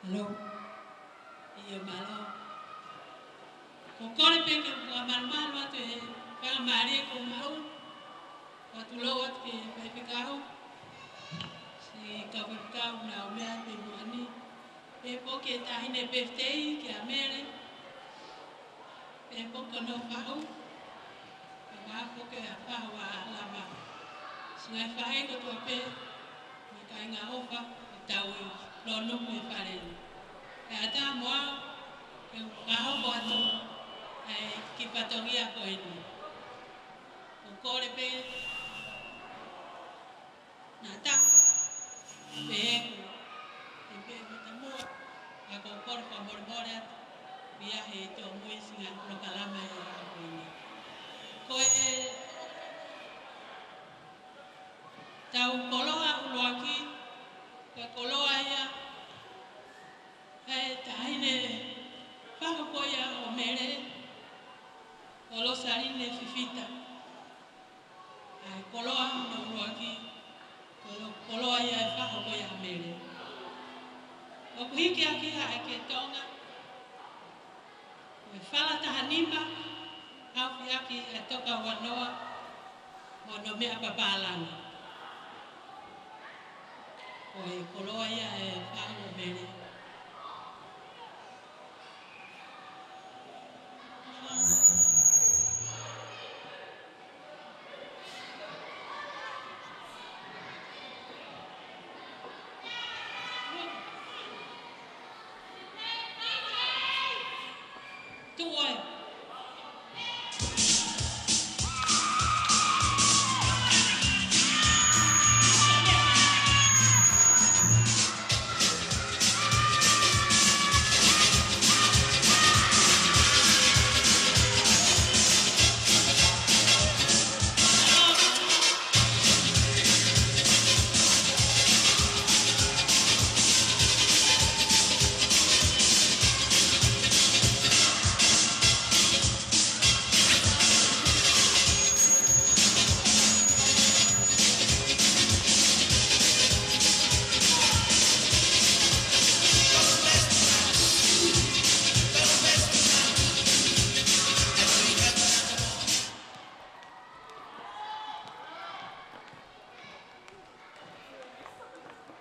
Mālō. ʻIo, mālō. Ko e kole pē ke u fakamalumalu atu he faingamālie kuo maʻu, ʻo tulou atu ki he faifekau, siʻi kau faifekau naʻa nau meʻa pē muʻa ni. Pehē foki ki he taʻahine birthday, kia Mele. Pehē foki ki hono fahu, pehē foki ki he fahu ʻa ʻAlama. Siʻi ngaahi faʻē kotoa pē, mo e kāinga ʻofa, ʻoku tau ʻi lonuku he fale ni. Kae ʻatā mo au ke u fakahoko atu ʻa e kiʻi fatongia ko eni. Ko e kole pē naʻa ta pehē ʻoku, ʻe pehē matamuʻa, ka ko e kole fakamolemole atu, pea ʻi he tōmui siʻi ngaahi polokalama ʻi he ʻaho ko eni. Ko ʻetau koloa ʻuluaki, ko e koloa ia ʻa e taʻahine fahu ko ia ʻo Mele, ko Losaline Fifita. ʻA e koloa hono ʻuluaki, ko e koloa ia ʻa e fahu ko ia ʻa Mele. ʻOku hiki hake ʻa e Kiʻi Tonga, ko e fala taha nima, ʻaufaki ʻa e toka ua noa, mo hono meʻa papālangi. Ko e koloa ia ʻa e fahu ʻo Mele.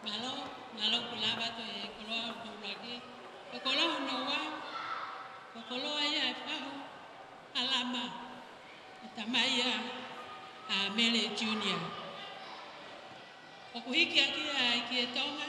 Mālō, mālō, kuo lava atu e koloa hono ʻuluaki. Ko e koloa hono ua, ko e koloa ia ʻa e fahu ʻa ʻAlama, ʻa e tamai ia ʻa Mele Junior. ʻOku hiki hake ʻa e Kiʻi Tonga.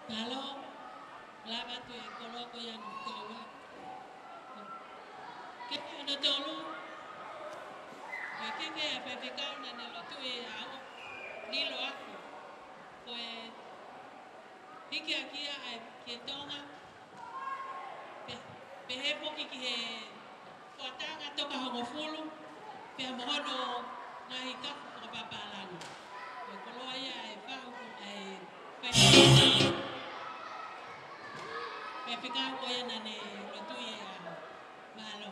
Mālō, lava atu e koloa ko ia hono ua. Ko e keke hono tolu, ko e keke ʻa e faifekau naʻa ne lotu ʻi he ʻaho ni, Lilo Ako. Ko e hiki hake ia ʻa e Kiʻi Tonga, pe-, pehē foki ki he fuataha toka hongofulu, pea mo hono ngaahi kafu fakapapālangi. Ko e koloa ia ʻa e fahu, ʻa e fai-, faifekau ko ia naʻa ne lotu ʻi he ʻaho. Mālō.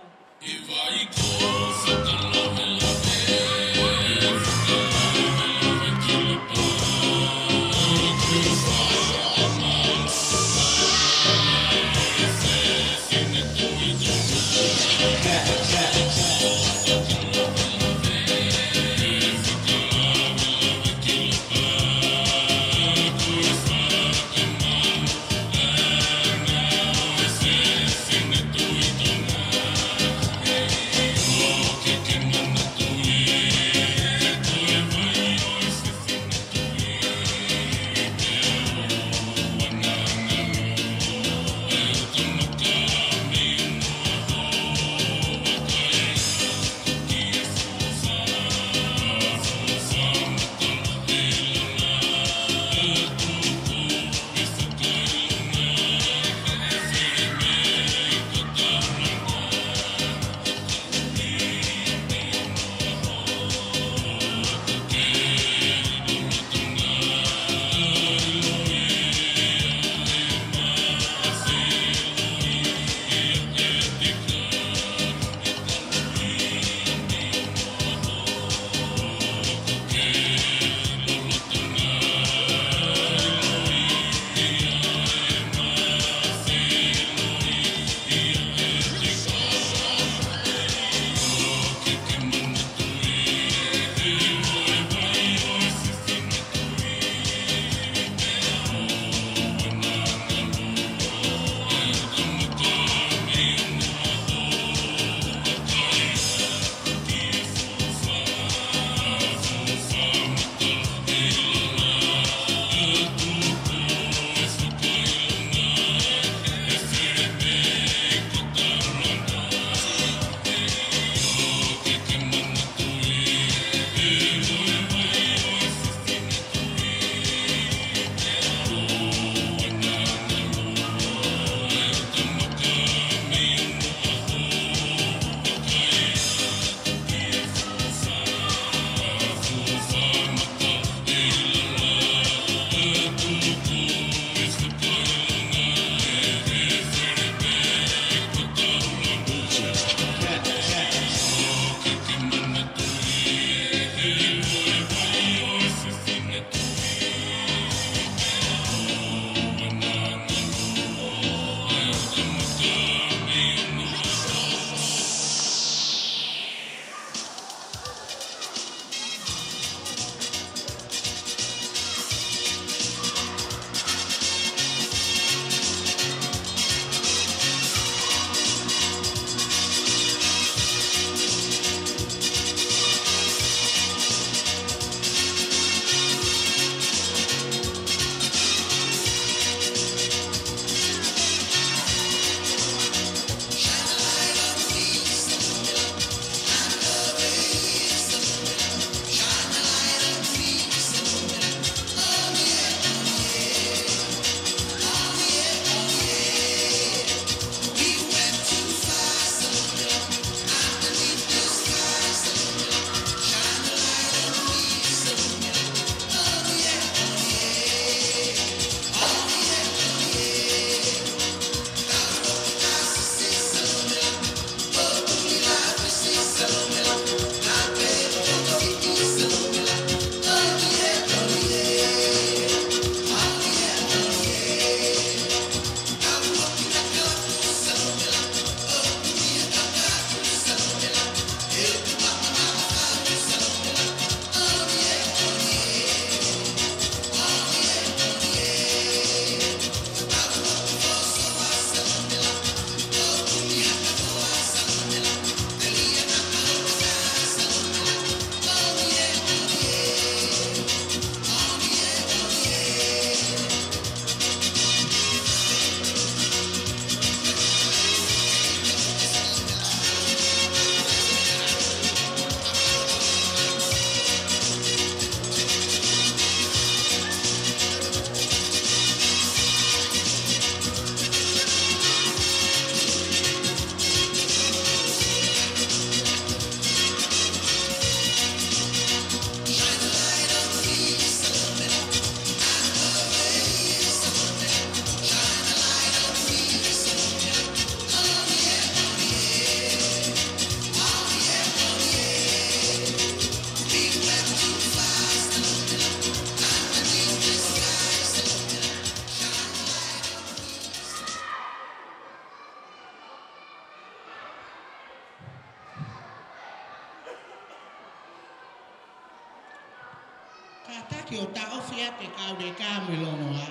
Kātaki ʻo taʻofi atu e Kauleka mo e Longoaʻa.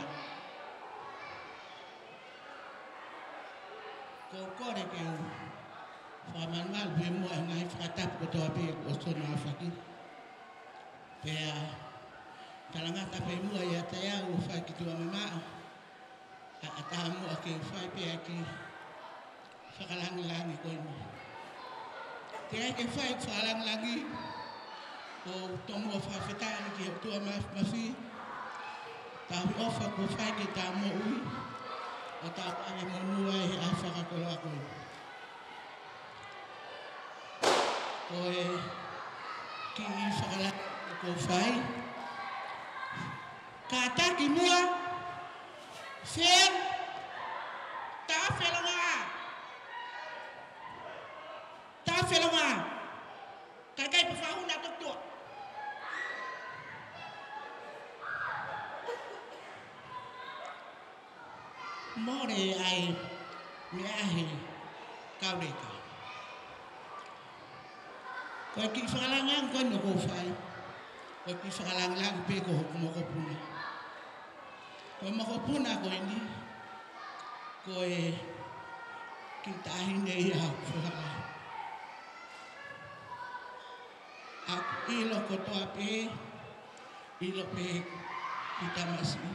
Ko e kole ke u fakamalumalu pē muʻa e ngaahi fakatapu kotoa pē kuo ʻosi hono aofaki. Pea talangata pē muʻa ʻiate au ʻo fai ki tuʻa mamaʻo ʻa e ʻataʻatā muʻa ke fai pē ʻa e kiʻi fakalāngilangi ko eni. Teʻeki ke fai fakalāngilangi, ʻoku ou tomuʻa fakafetaʻi ki he ʻOtua Māfimafi, tauhi ʻofa kuo fai ki heʻetau moʻui, ʻo tau ʻave monū ai he ʻaho fakakoloa ko eni. Ko e kiʻi fakalāngilangi ʻoku ou fai. Kātaki muʻa, Fea, taʻofi e Longoaʻa. Taʻofi e Longoaʻa. Kae ʻikai pē fakahū naʻa toki tuʻa. Mole ʻa e meʻa he Kauleka. Ko e kiʻi fakalāngilangi ko eni ʻoku ou fai, ko e kiʻi fakalāngilangi pē ki hoku mokopuna. Ko e mokopuna ko eni, ko e kiʻi taʻahine ia ʻoku foha. ʻOku ʻilo kotoa pē, ʻilo pē ki he tamasiʻi.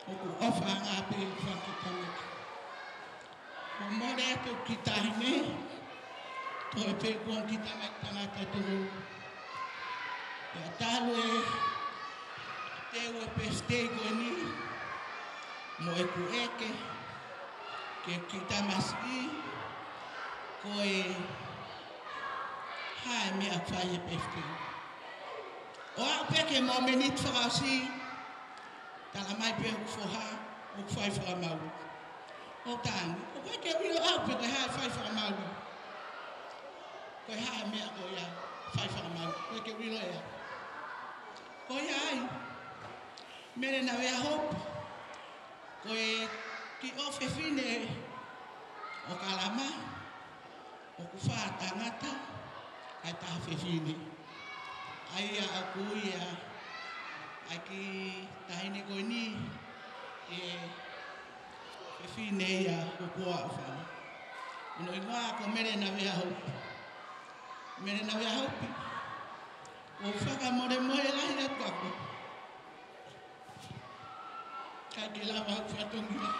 ʻOku ou ʻofa ange pē ki he kiʻi tamasiʻi. Ko e mole atu kiʻi taʻahine, toe pē ko e kiʻi tamasiʻi tangata tuku. Pea talu e teu e pēsitei ko eni, mo ʻeku ʻeke ki he kiʻi tamasiʻi, ko e hā e meʻa ʻoku fai he pēsitei. ʻO aʻu pē ki he mōmeniti fakaʻosi, tala mai pē ʻoku foha, ʻoku fai fakamaau. ʻOku tangi, ʻoku ʻikai ke u ʻilo au pē ko e hā e fai fakamaau. Ko e hā e meʻa ko ia fai fakamaau, ʻoku ʻikai ke u ʻilo ia. Ko ia ai, Mele Navea Hope, ko e kiʻi ʻofefine ʻo Kalama, ʻoku fā tangata, ʻa e taha fefine. ʻA ia ʻoku ui ʻa e kiʻi taʻahine ko eni, ʻa e fefine ia ʻoku ou ʻofa. Hono hingoa ko Mele Navea Hope. Mele Navea Hope, ʻoku ou fakamolemole lahi atu kiate koe. ʻIkai ke lava hoku fatongia.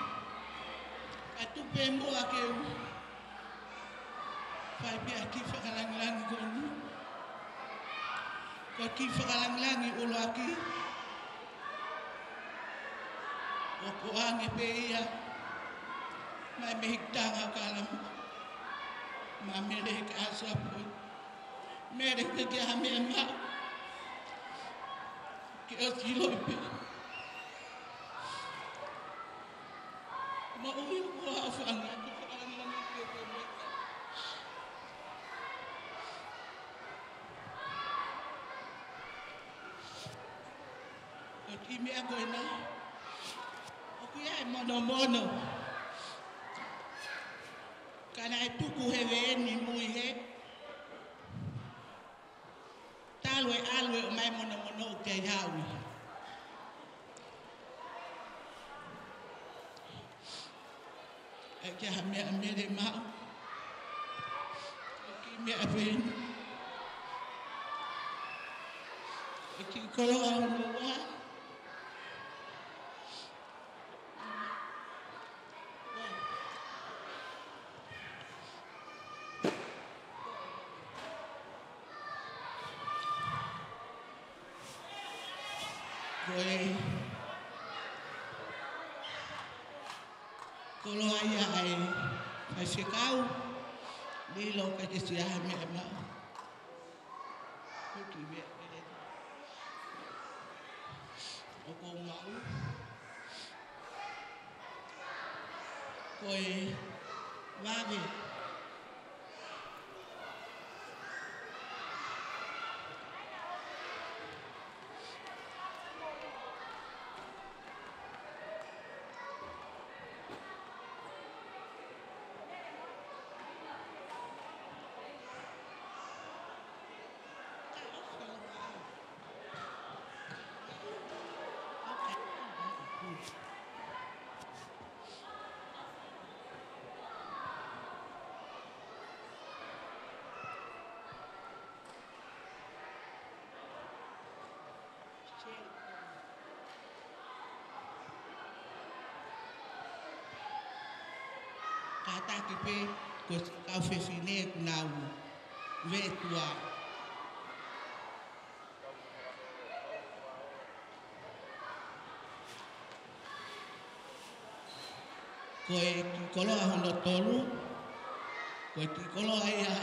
Kae tuku pē muʻa ke u fai pē ʻa e kiʻi fakalāngilangi ko eni. Ko e kiʻi fakalāngilangi ʻuluaki, ʻoku ʻoange pē ia mei he mehikitanga ʻo Kalama, maʻa Mele Kaʻasapo. Mele, ʻikai ke ʻi ai ha meʻa maʻu ke ʻosi ʻiloʻi pē. Moʻui ʻoku ou ʻofa ange, ʻoku ou ʻofa ange ange pē pē mo e. Ko e kiʻi meʻa ko ena, ʻoku ʻi ai e monomono. Ka naʻe tuku he veeni mui hē. Talu e ʻalu e ʻomai monomono ʻoku ʻikai haʻu ia. ʻIkai ha meʻa Mele maʻu. Ko e kiʻi meʻa pē eni. Ko e kiʻi koloa hono ua. Ko e koloa ia ʻa e faifekau, lilo ka ke sia ha meʻa maʻu. Ko e kiʻi meʻa pē eni ʻoku ou maʻu. Ko e vave. Kātaki pē, ko e kau fefine ʻoku nau vetua. Ko e kiʻi koloa hono tolu, ko e kiʻi koloa ia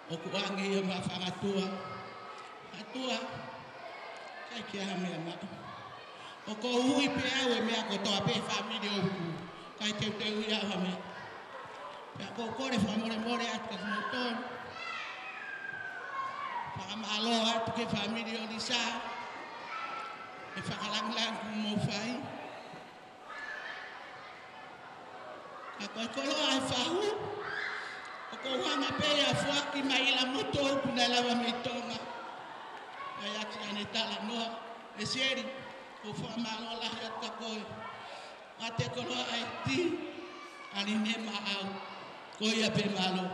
ʻoku ʻoange ia maʻa Fangatua. Atua, ʻikai ke ʻi ai ha meʻa maʻu. ʻOku ou ui pē au e meʻa kotoa pē fāmili ʻoku. ʻIkai teuteu ia ha meʻa. Pea ʻoku ou kole fakamolemole atu kia kimoutolu. Fakamālō atu ki he fāmili ʻo Lisa. ʻE fakalāngilangi kuo mou fai. Ka ko e koloa ʻa e fahu, ʻoku ou hanga pē ia ʻo foaki mai ʻi he motu ʻoku ne lava mei Tonga. ʻA ia ki heʻene talanoa, ʻe Sieli, ʻoku ou fakamālō lahi atu kia koe. ʻA e koloa ʻa e tī, ʻa Line maʻau, ko ia pē, mālō.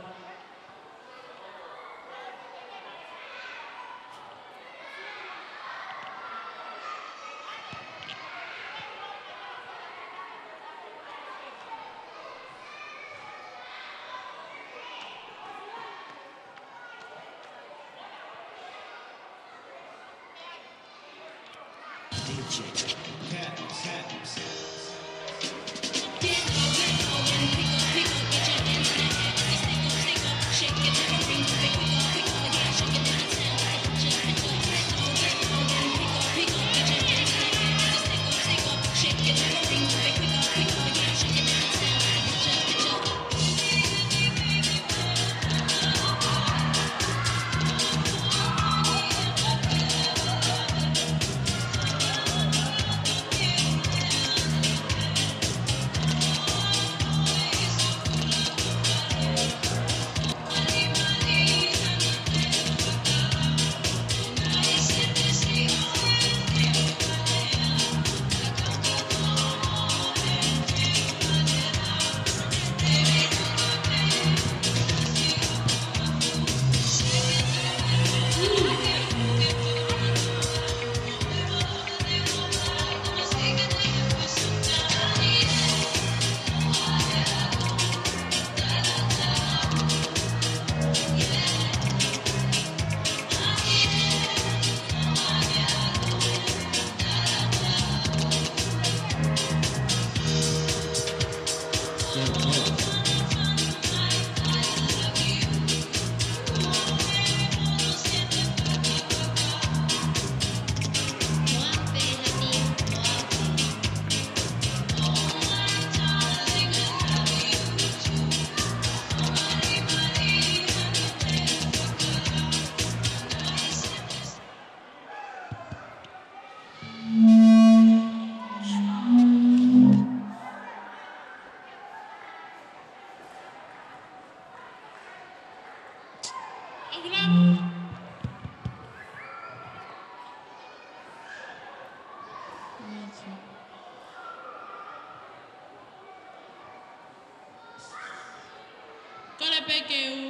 Kole pē ke u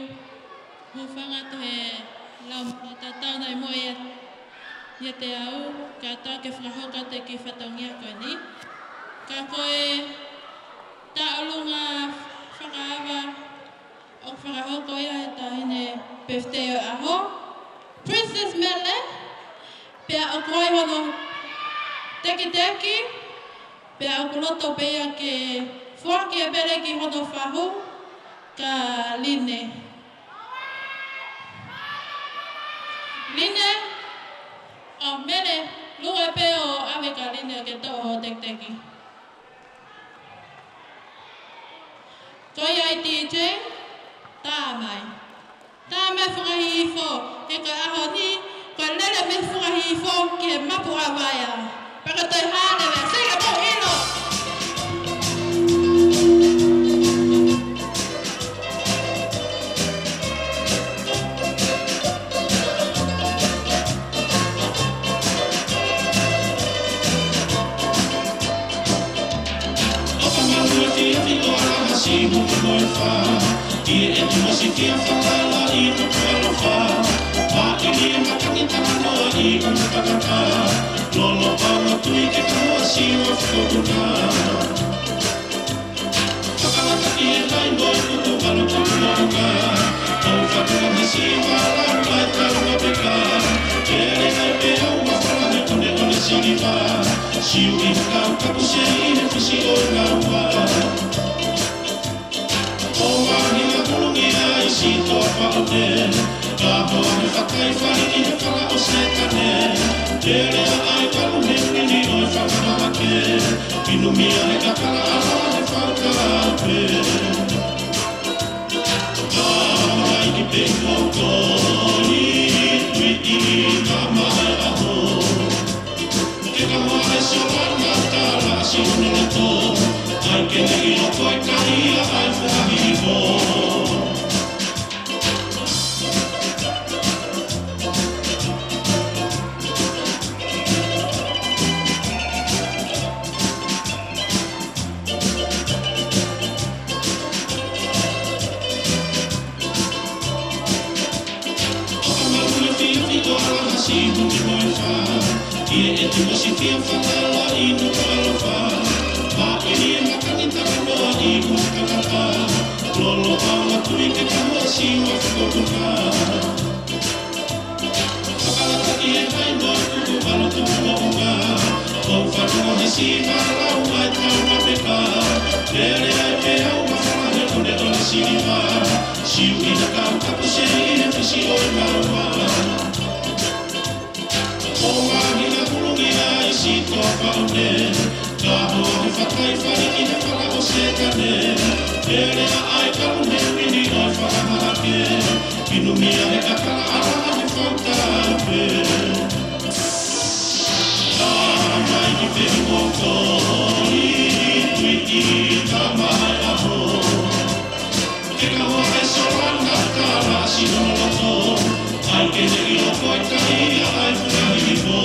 hūfanga atu he lau tatau naʻe moʻui ʻiate au, kātaki ke fakahoko atu e kiʻi fatongia ko eni. Ka ko e tauʻolunga fakaava ʻoku fakahoko ia ʻe he taʻahine birthday ʻo e ʻaho, Princess Mele, pea ʻoku ʻi ai hono tekiteki, pea ʻoku loto pē ia ke foaki e pele ki hono fahu kia Line. Line, ʻo Mele, lue pē ʻo ʻave kia Line ke toʻo hoʻo tekiteki. Ko ia ai D J, tā mai. Tā mai Fungahihifo, he ko e ʻaho ni, ko e lele mei Fungahihifo ki he mapu ʻa Vaea. Pea ko e toe hānele, sika pō ʻilo. ʻOka malu e fiefia ʻo Alamasi mo Kimoefa. ʻI he ʻetu masikia falala ʻi he motu ʻalofa. Maʻili e matangi talanoa ʻi he ʻuta kakapa. Lolo pau mo tui ke kamoa siva fokopuna. Fakalata ʻi he ʻOu fatongia he siva lau ʻa e tau mapeka. Tele ai pē ʻa e ua fala he ʻoneʻone siliva. Siu ʻi he kau kapu sei ʻi he fisi ʻo e laua. ʻO māhina pulungia ʻi Sitoa Paʻone. Ka hoa he fakai fali ʻi he fala ʻo Sētane. Tele ʻa e kalu he mini ʻo e fanga hahake. Pinumia he kakala ʻala he fauta pē. Ka mai ki pē moko i tuiʻi ka mai ʻaho. Ke ka hoa e sola na tala si hono loto. Ai ke ne ʻilo ko e kai ia ai fuahi i po. ʻOka malu e fiafi ko ala hasi humi mo e fa. Ie e timo si fia fala la inu ko alofa. Ma ili e makani tala noa i kua kakata. Lolo au ma tui ke ka mo si ma fuko kuka. Fakalata ki he kai mo kuku alo tu mo unga. ʻOu fatongia he siva lau ʻa e tau mapeka. Tele ai pē ʻa e ua fala he ʻoneʻone siliva. Siu ʻi he kau kapu sei ʻi he fisi ʻo e laua. ʻO māhina pulungia ʻi Sitoa Paʻone. Ka hoa he fakai fali ʻi he fala ʻo Sētane. Tele ʻa e kalu he mini ʻo e fanga hahake. Pinumia he kakala ʻala he fauta pē. Ka mai ki pē moko i tuiʻi ka mai ʻaho. Ke ka hoa e sola na tala si hono loto. Ai ke ne ʻilo ko e kai ia ai fuahi i po.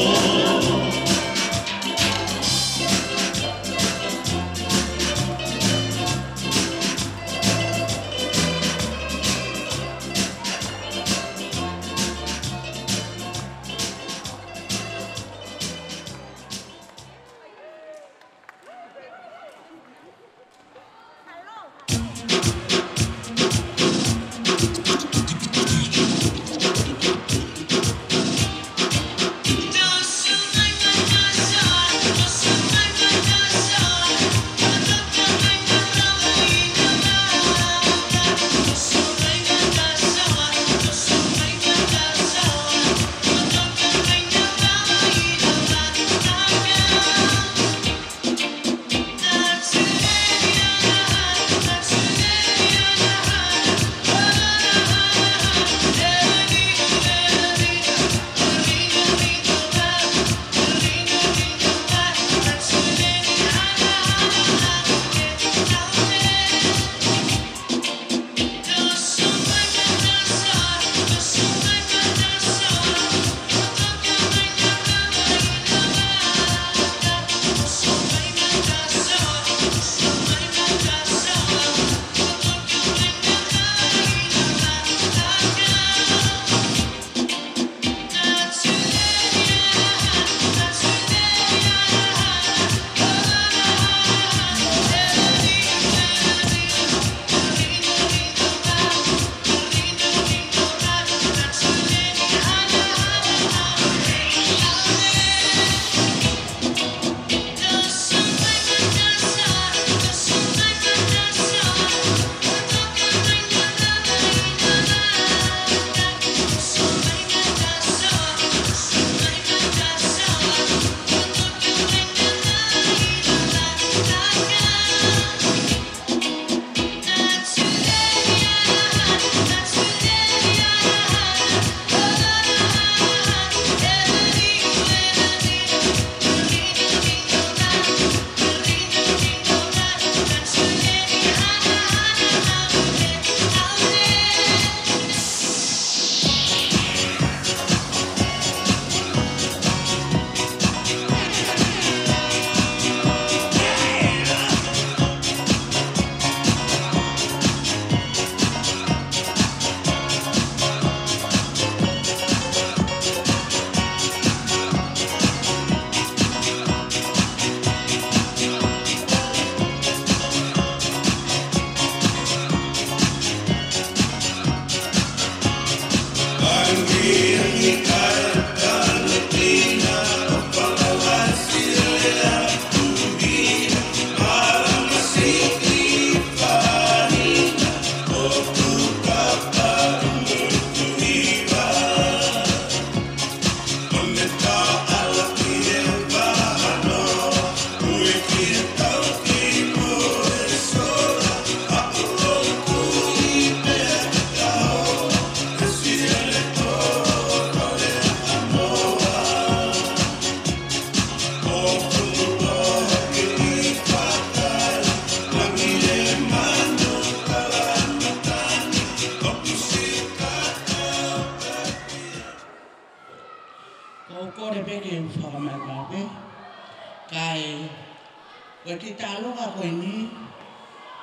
Ko e kiʻi tauʻolunga ko eni,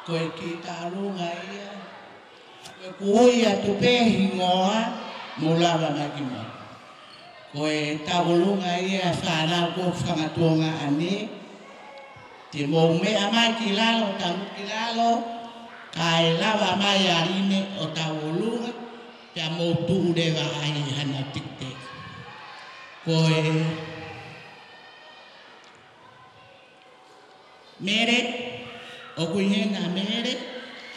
ko e kiʻi tauʻolunga ia, ko e ʻoku ui atu pē hingoa, mou lava mai ki mou. Ko e tauʻolunga ia fānau ko Fanga Tonga ʻanai, te mou meʻa mai ki lalo, tangutu ki lalo, kae lava mai ʻa Line ʻo tauʻolunga, pea mou tuʻu leva ai hana tikiteki. Ko e Mele, ʻoku ʻi hena Mele,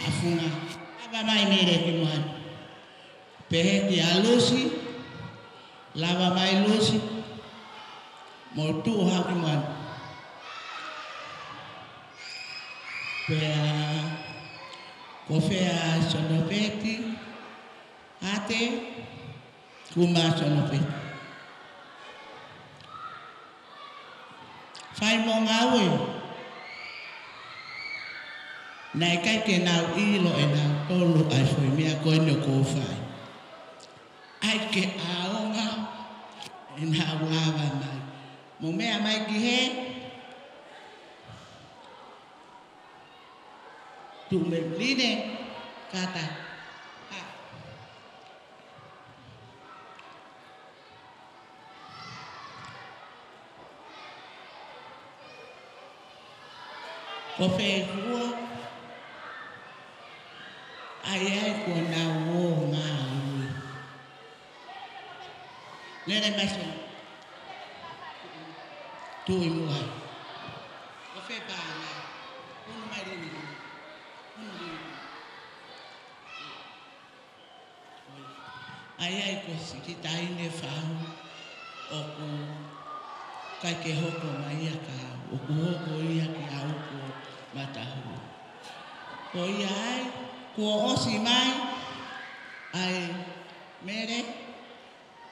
ʻa Funga. Lava mai Mele ki muʻa. Pehē kia Lusi, lava mai Lusi, mou tuʻu hake ki muʻa. Pea, ko fē ʻa Sonopeti, ʻAte, Kuma Sonopeti. Fai mo ngāue. Naʻe ʻikai ke nau ʻilo ʻe nautolu ʻa e foʻi meʻa ko eni ʻoku ou fai. ʻAi ke ʻaonga ʻenau lava mai. Mou meʻa mai ki hē. Tuʻu mai Line, kata. Ha. Ko fē kuo ʻai ai kuo nau ō ngāue. Lele mai Sona. Tuʻu ʻi muʻa. Ko fē paʻanga. Unu mai Line. Unu Line. ʻAi ai ko siʻi kiʻi taʻahine fau ʻoku ʻikai ke hoko mai ia ka ʻoku hoko ia ki ʻapi ko Matahulu. Ko ia ai, kuo ʻosi mai, ʻai Mele,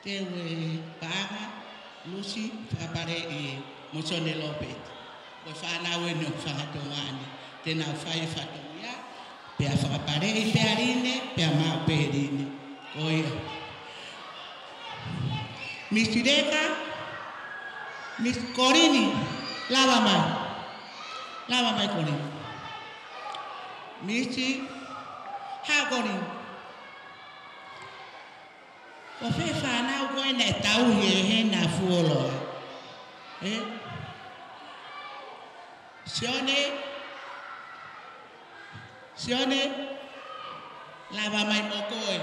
teu e paʻanga, Lusi, fakapaleʻi mo Sone Lopeti. Ko e fānau eni ʻo Fanga Tonga ʻanai. Te nau fai e fatongia, pea fakapaleʻi pē ʻa Line, pea maʻu pē Line. Ko ia. Misi Leka, Misi Kolini, lava mai. Lava mai Kolini. Misi, haʻu Kolini. Ko fē fānau ko ē naʻe tauhi ʻe hena fuoloa? Ē? Sione, Sione, lava mai mo koe.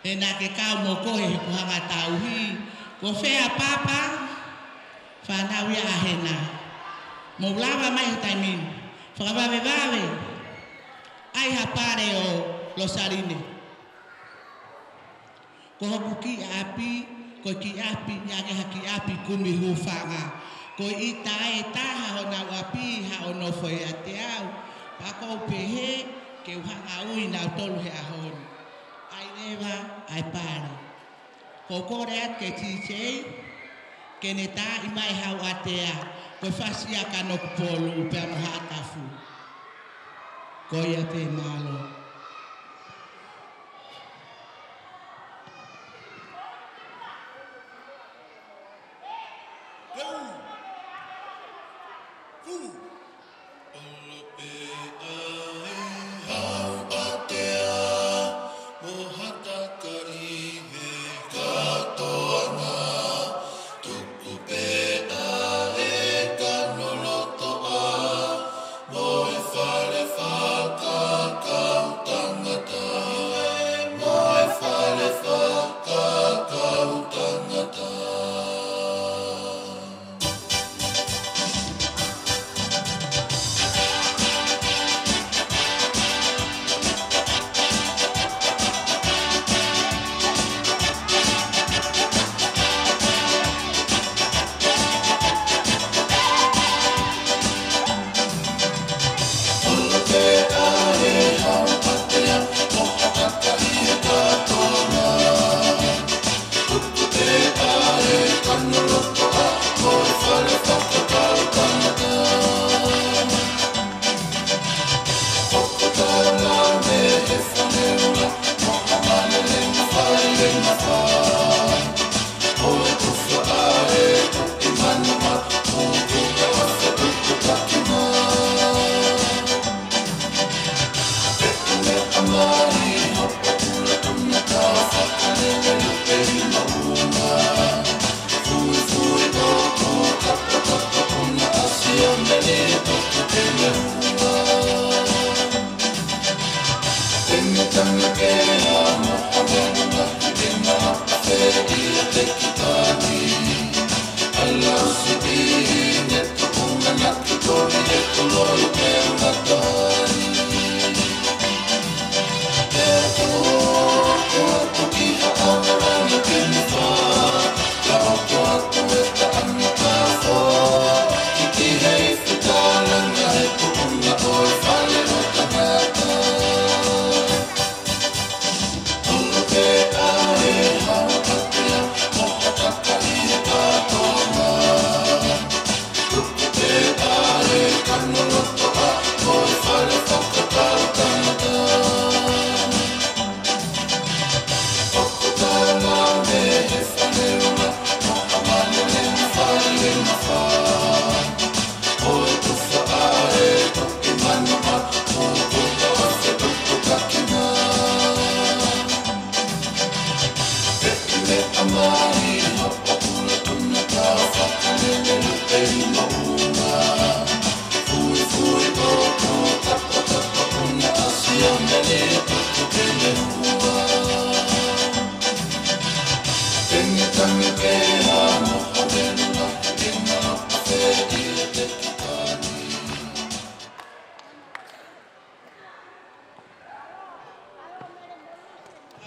Hena ke kau mo koe he ko hanga tauhi. Ko fē ʻa Papa, fānau ia ʻa hena. Mou lava mai he taimi ni. Fakavavevave. ʻAi ha pale ʻo Losaline. Ko hoku kiʻi ʻapi, ko e kiʻi ʻapi, ʻikai ke ha kiʻi ʻapi kumi hūfanga. Ko e ʻita ʻe taha honau ʻapi, haʻo nofo ʻiate au. Pea ʻoku ou pehē, ke u hanga ui nautolu he ʻaho ni. ʻAi leva, ʻai pale. Ko u kole atu ke tisei, ke ne taaʻi mai hau ʻatea, ko e fasi ia ka noku polu, pea mo ha tafu. Ko ia te mālō.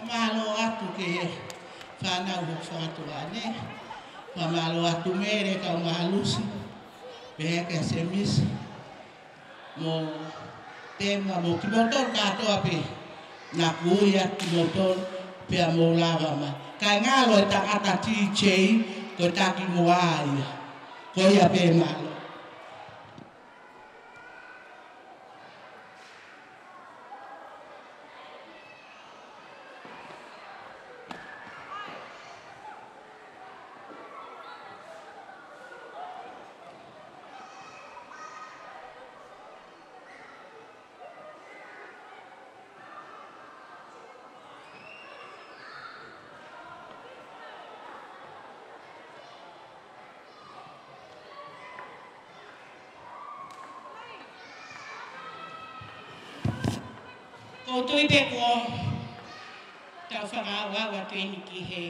Mālō atu ki he fānau hoku fakatuʻa ni. Fakamālō atu Mele, kau Malusi, pehē kia Semisi, mo Tema, mo kimoutolu kātoa pē naʻa ku ui atu kimoutolu, pea mou lava mai. Kae ngalo e tangata T J, ko e taki moa ia. Ko ia pē, mālō. ʻOku ou tui pē kuo tau fakaʻauʻau atu eni ki he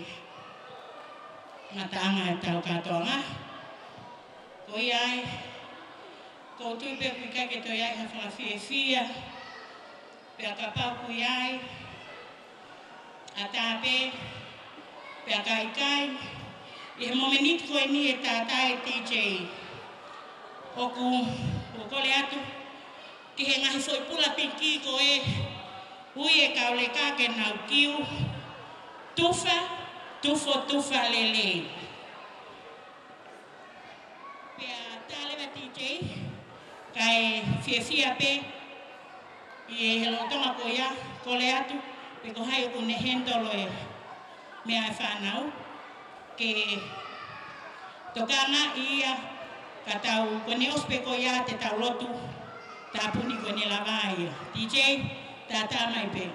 ngataʻanga ʻetau kātoanga. Ko ia ai, ʻoku ou tui pē ʻoku ʻikai ke toe ʻi ai ha fakafiefia, pea kapau ʻoku ʻi ai, ʻatā pē, pea ka ʻikai, ʻi he momeniti ko eni ʻe tātā e D J, ʻoku, ʻoku ou kole atu ki he ngaahi foʻi pula piki ko ē, ui e kau leka ke nau kiu, tufa, tufo, tufa lelei. Pea tā leva D J, kae fiefia pē ʻi he lolotonga ko ia, kole atu, pe ko hai ʻoku ne handle e meʻa e fānau, ke tokangaʻi ia, ka tau, ko ʻene ʻosi pē ko ia te tau lotu, tāpuni ko ʻene lava ia. D J, tātā mai pē.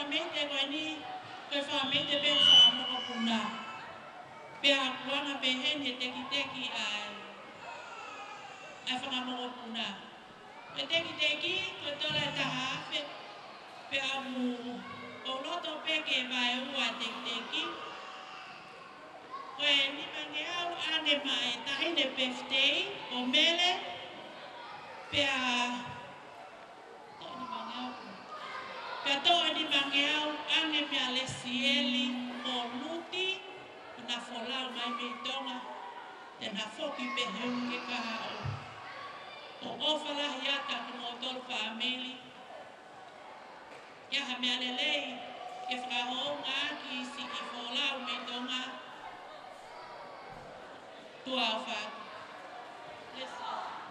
Fakameite ko eni, ko e fakameite pē fanga mokopuna. Pea ʻoku anga pē heni e tekiteki ʻa e, ʻa e fanga mokopuna. Ko e tekiteki, ko e tola ʻe taha afe, pea ʻoku ou loto pē ke vaeua e tekiteki. Ko e nimangeau ʻange maʻa e taʻahine birthday, ʻo Mele, pea toʻo nimangeau. Pea toʻo nimangeau ʻange meia Lesieli mo Luti, ʻo na folau mai mei Tonga, te na foki pē he uike kahaʻu. ʻOku ou ʻofa lahi atu kiate kimoutolu fāmili. ʻI ai ha meʻa lelei ke fakahoungaʻaki siʻi folau mei Tonga? Tuʻa ʻofa atu. Let's go.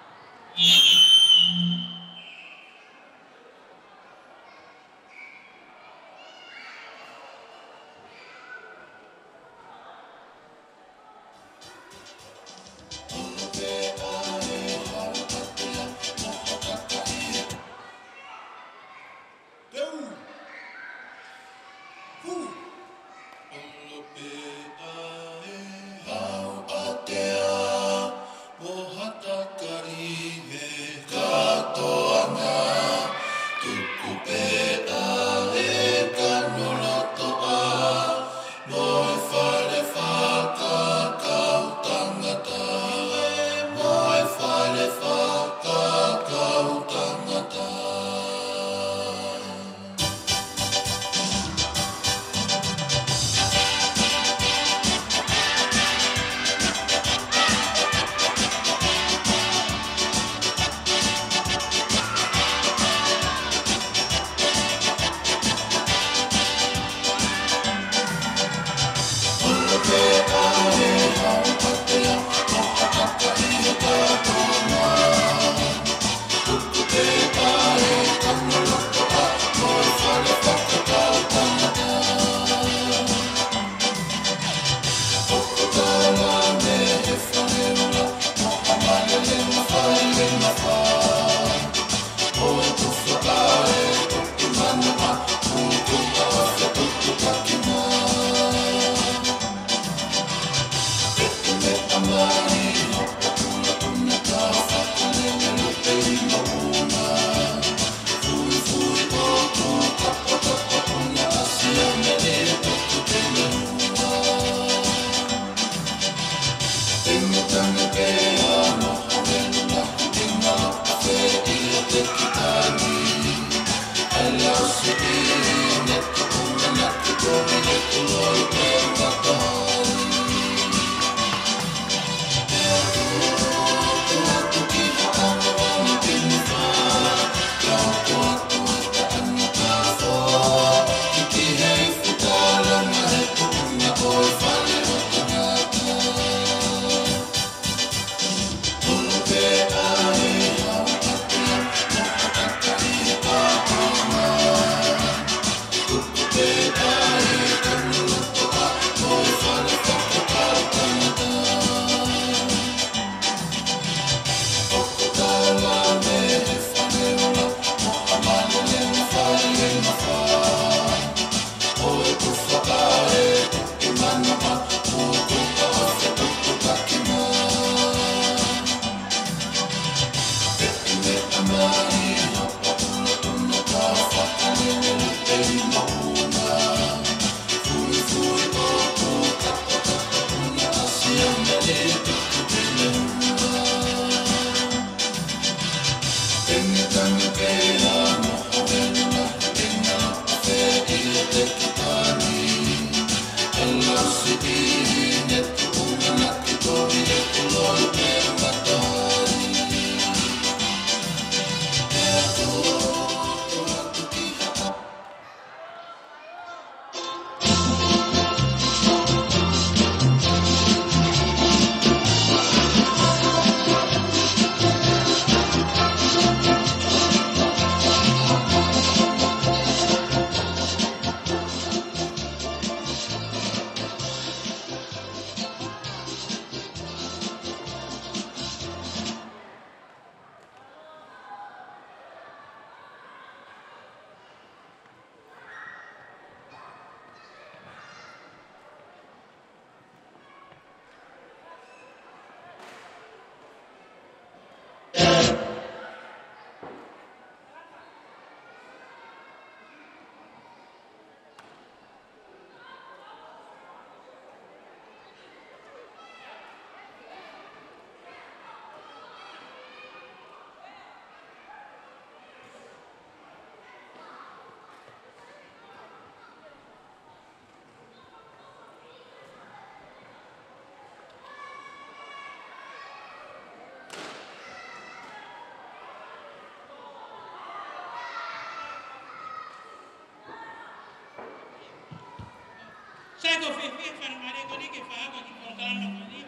Sai, ko e fiefia faingamālie ko eni ke fakahoko e kiʻi polokalama ko eni.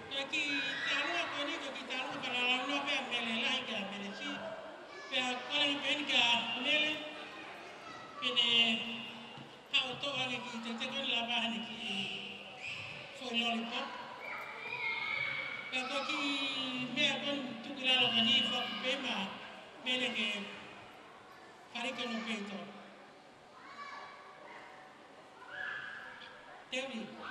Ko e kiʻi talanoa ko eni, ko e kiʻi talanoa fakalalaunau pē ʻa Mele Lahi kia Mele Sī. Pea kole ange pē eni kia Mele ke ne haʻu ʻo toʻo ange kiʻi tētē ko eni, lava ʻene kiʻi foʻi lollipop. Pea ko e kiʻi meʻa ko eni tuku ʻi lalo ko eni, foaki pē maʻa Mele ke fali ko eni ʻo peito. Tēvita.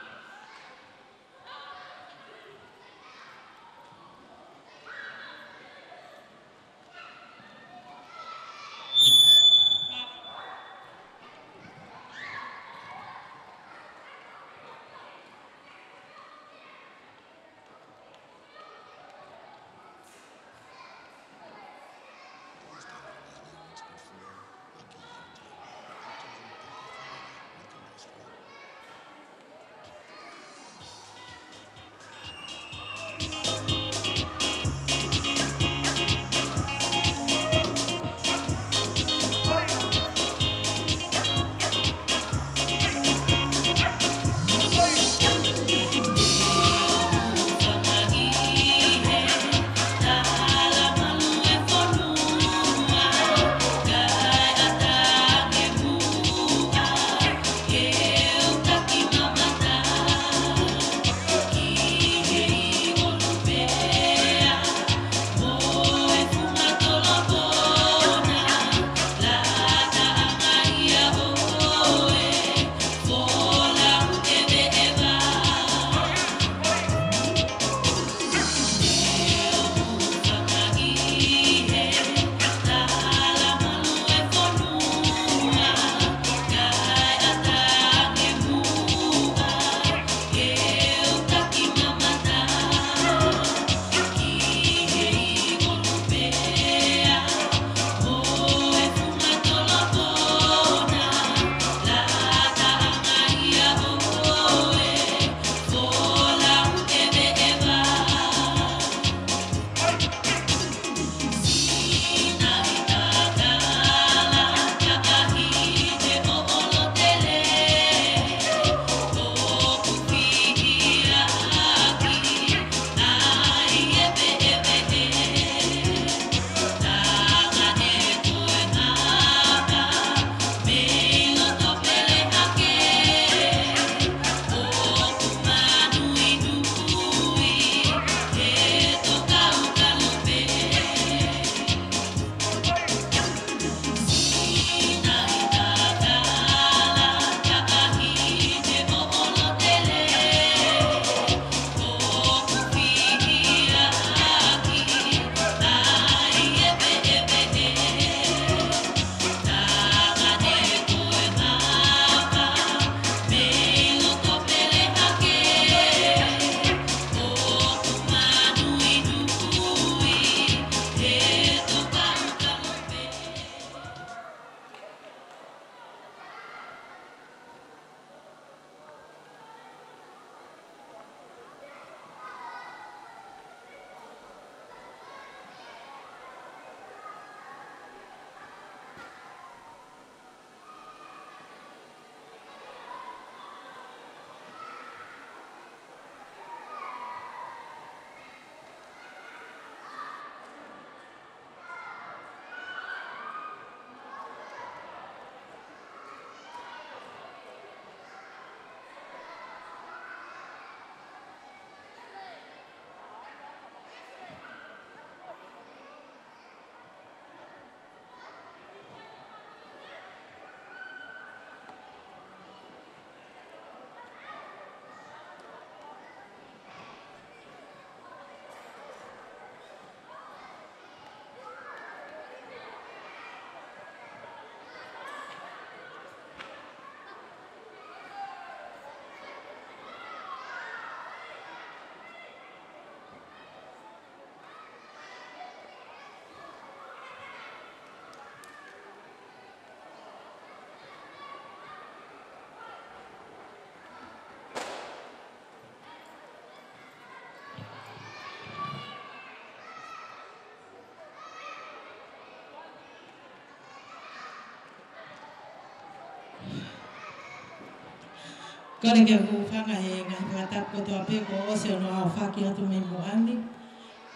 Kole ke u hūfanga he ngaahi fakatapu kotoa pē kuo ʻosi hono aofaki atu mei muʻa ni.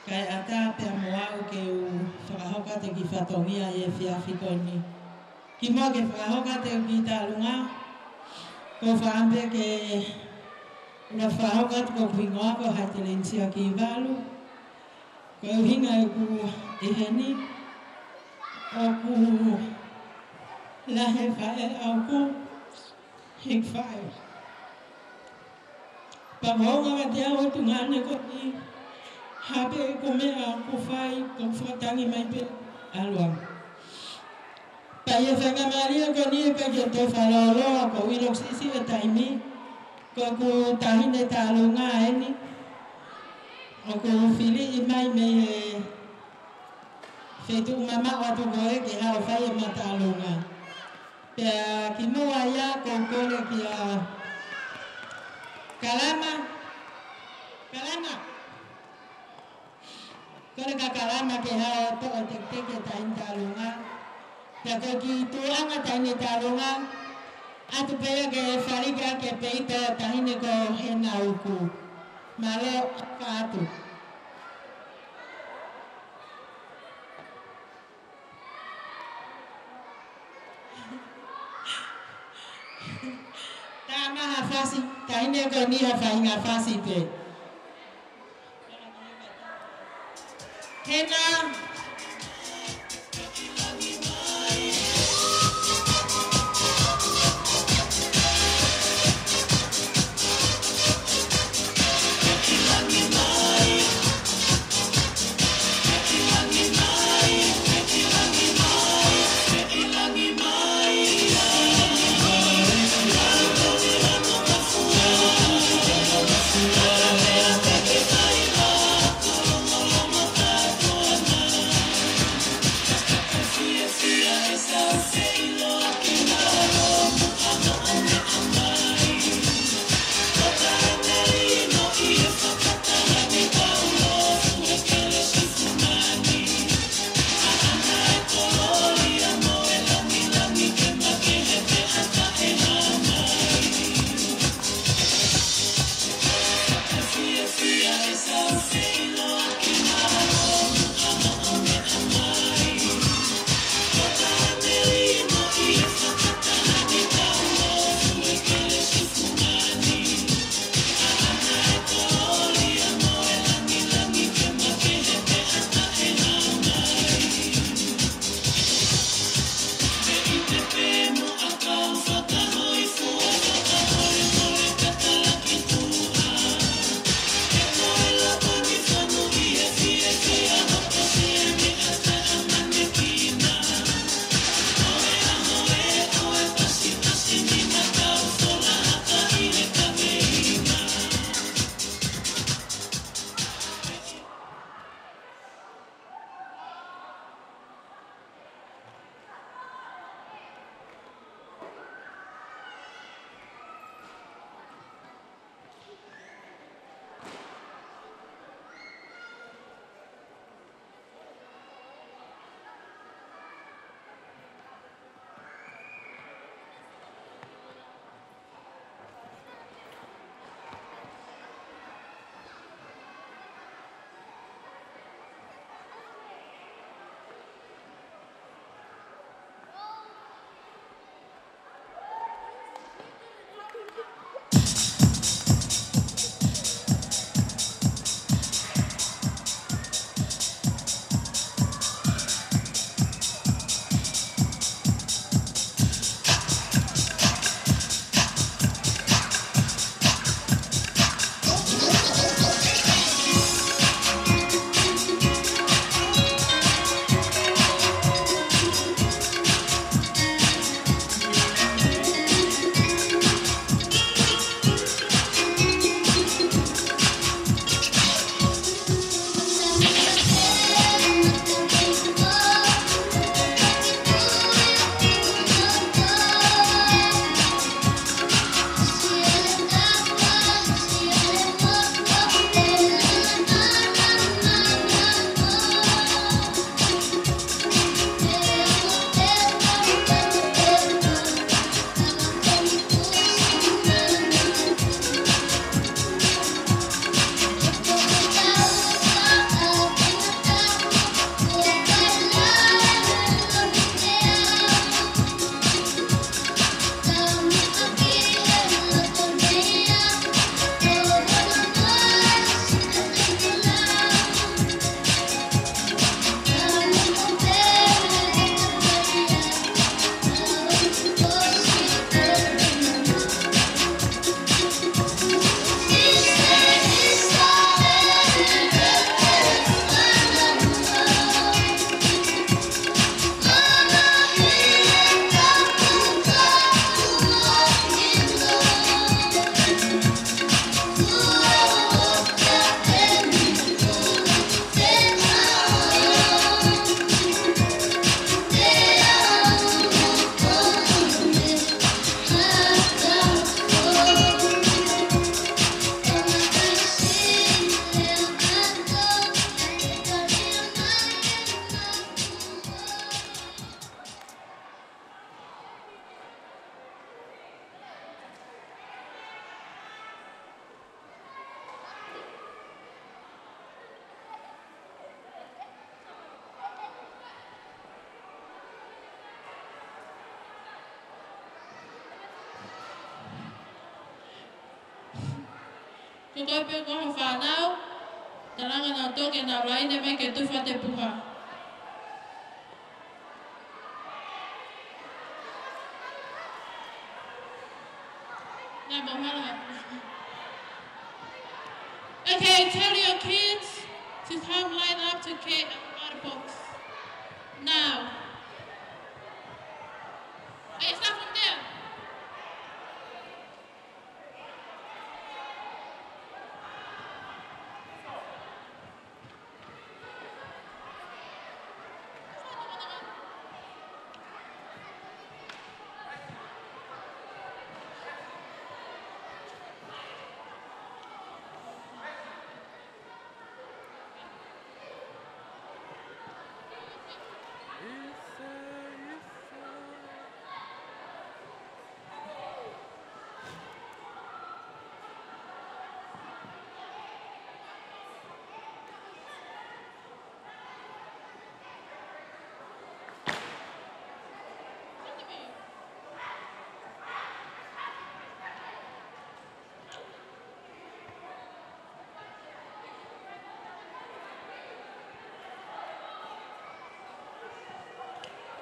Kae ʻatā pea mo au ke u fakahoko atu e kiʻi fatongia ʻi he efiafi ko eni. Kimuʻa ke fakahoko atu e kiʻi tālunga, ʻoku ou fakaʻamu pē ke u fakahoko atu ko hoku hingoa ko Haitelenisia Kivalu. Ko e ʻuhinga ʻeku ʻi heni, ʻoku lahi e faʻē ʻoku hiki faʻē. Pea ʻoku ou ngāngātia ʻo tuʻunga ʻanenai ko e hā pē ko e meʻa ʻoku fai, ʻoku fakatangi mai pē ʻa e ʻAlo. Pea ʻi he faingamālie ko eni ʻe ʻikai ke toe fakalōloa, ʻoku ou ʻilo ʻoku siʻisiʻi e taimi, ko ʻeku taʻahine tālunga eni, ʻoku fili mai mei he feituʻu mamaʻo atu ko ē ke haʻu ʻo fai ʻema tālunga. Pea kimuʻa ia ʻoku ou kole kia Kalama, Kalama. Kole kia Kalama ke haʻu ʻo toʻo e teketeke e taʻahine tālunga. Pea ko e kiʻi tuʻunga taʻahine tālunga, ʻatu pē ia ke fāliki ʻaki e peito ʻo e taʻahine ko Hena Uku. Mālō, ʻofa atu. Tā mai ha fasi, taʻahine ko eni ha faʻahinga fasi pē. Hena. Ko koe pē ko ho fānau, talanga nautolu ke nau laine mai ke tufa atu e puha. Nau mau hala. Okay, tell your kids to come line up to get a box. Now. Hey, start from there.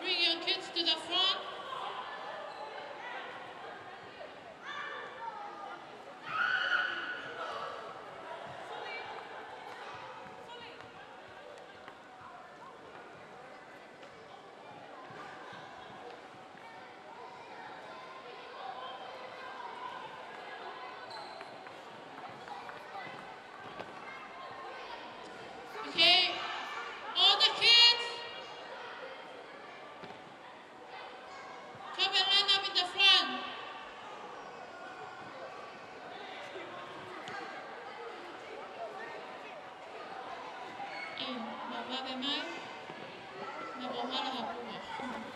Bring your kids to the front. Okay, all the kids, come and line up in the front. ʻE, mau vave mai. Nau mau hala ha puha.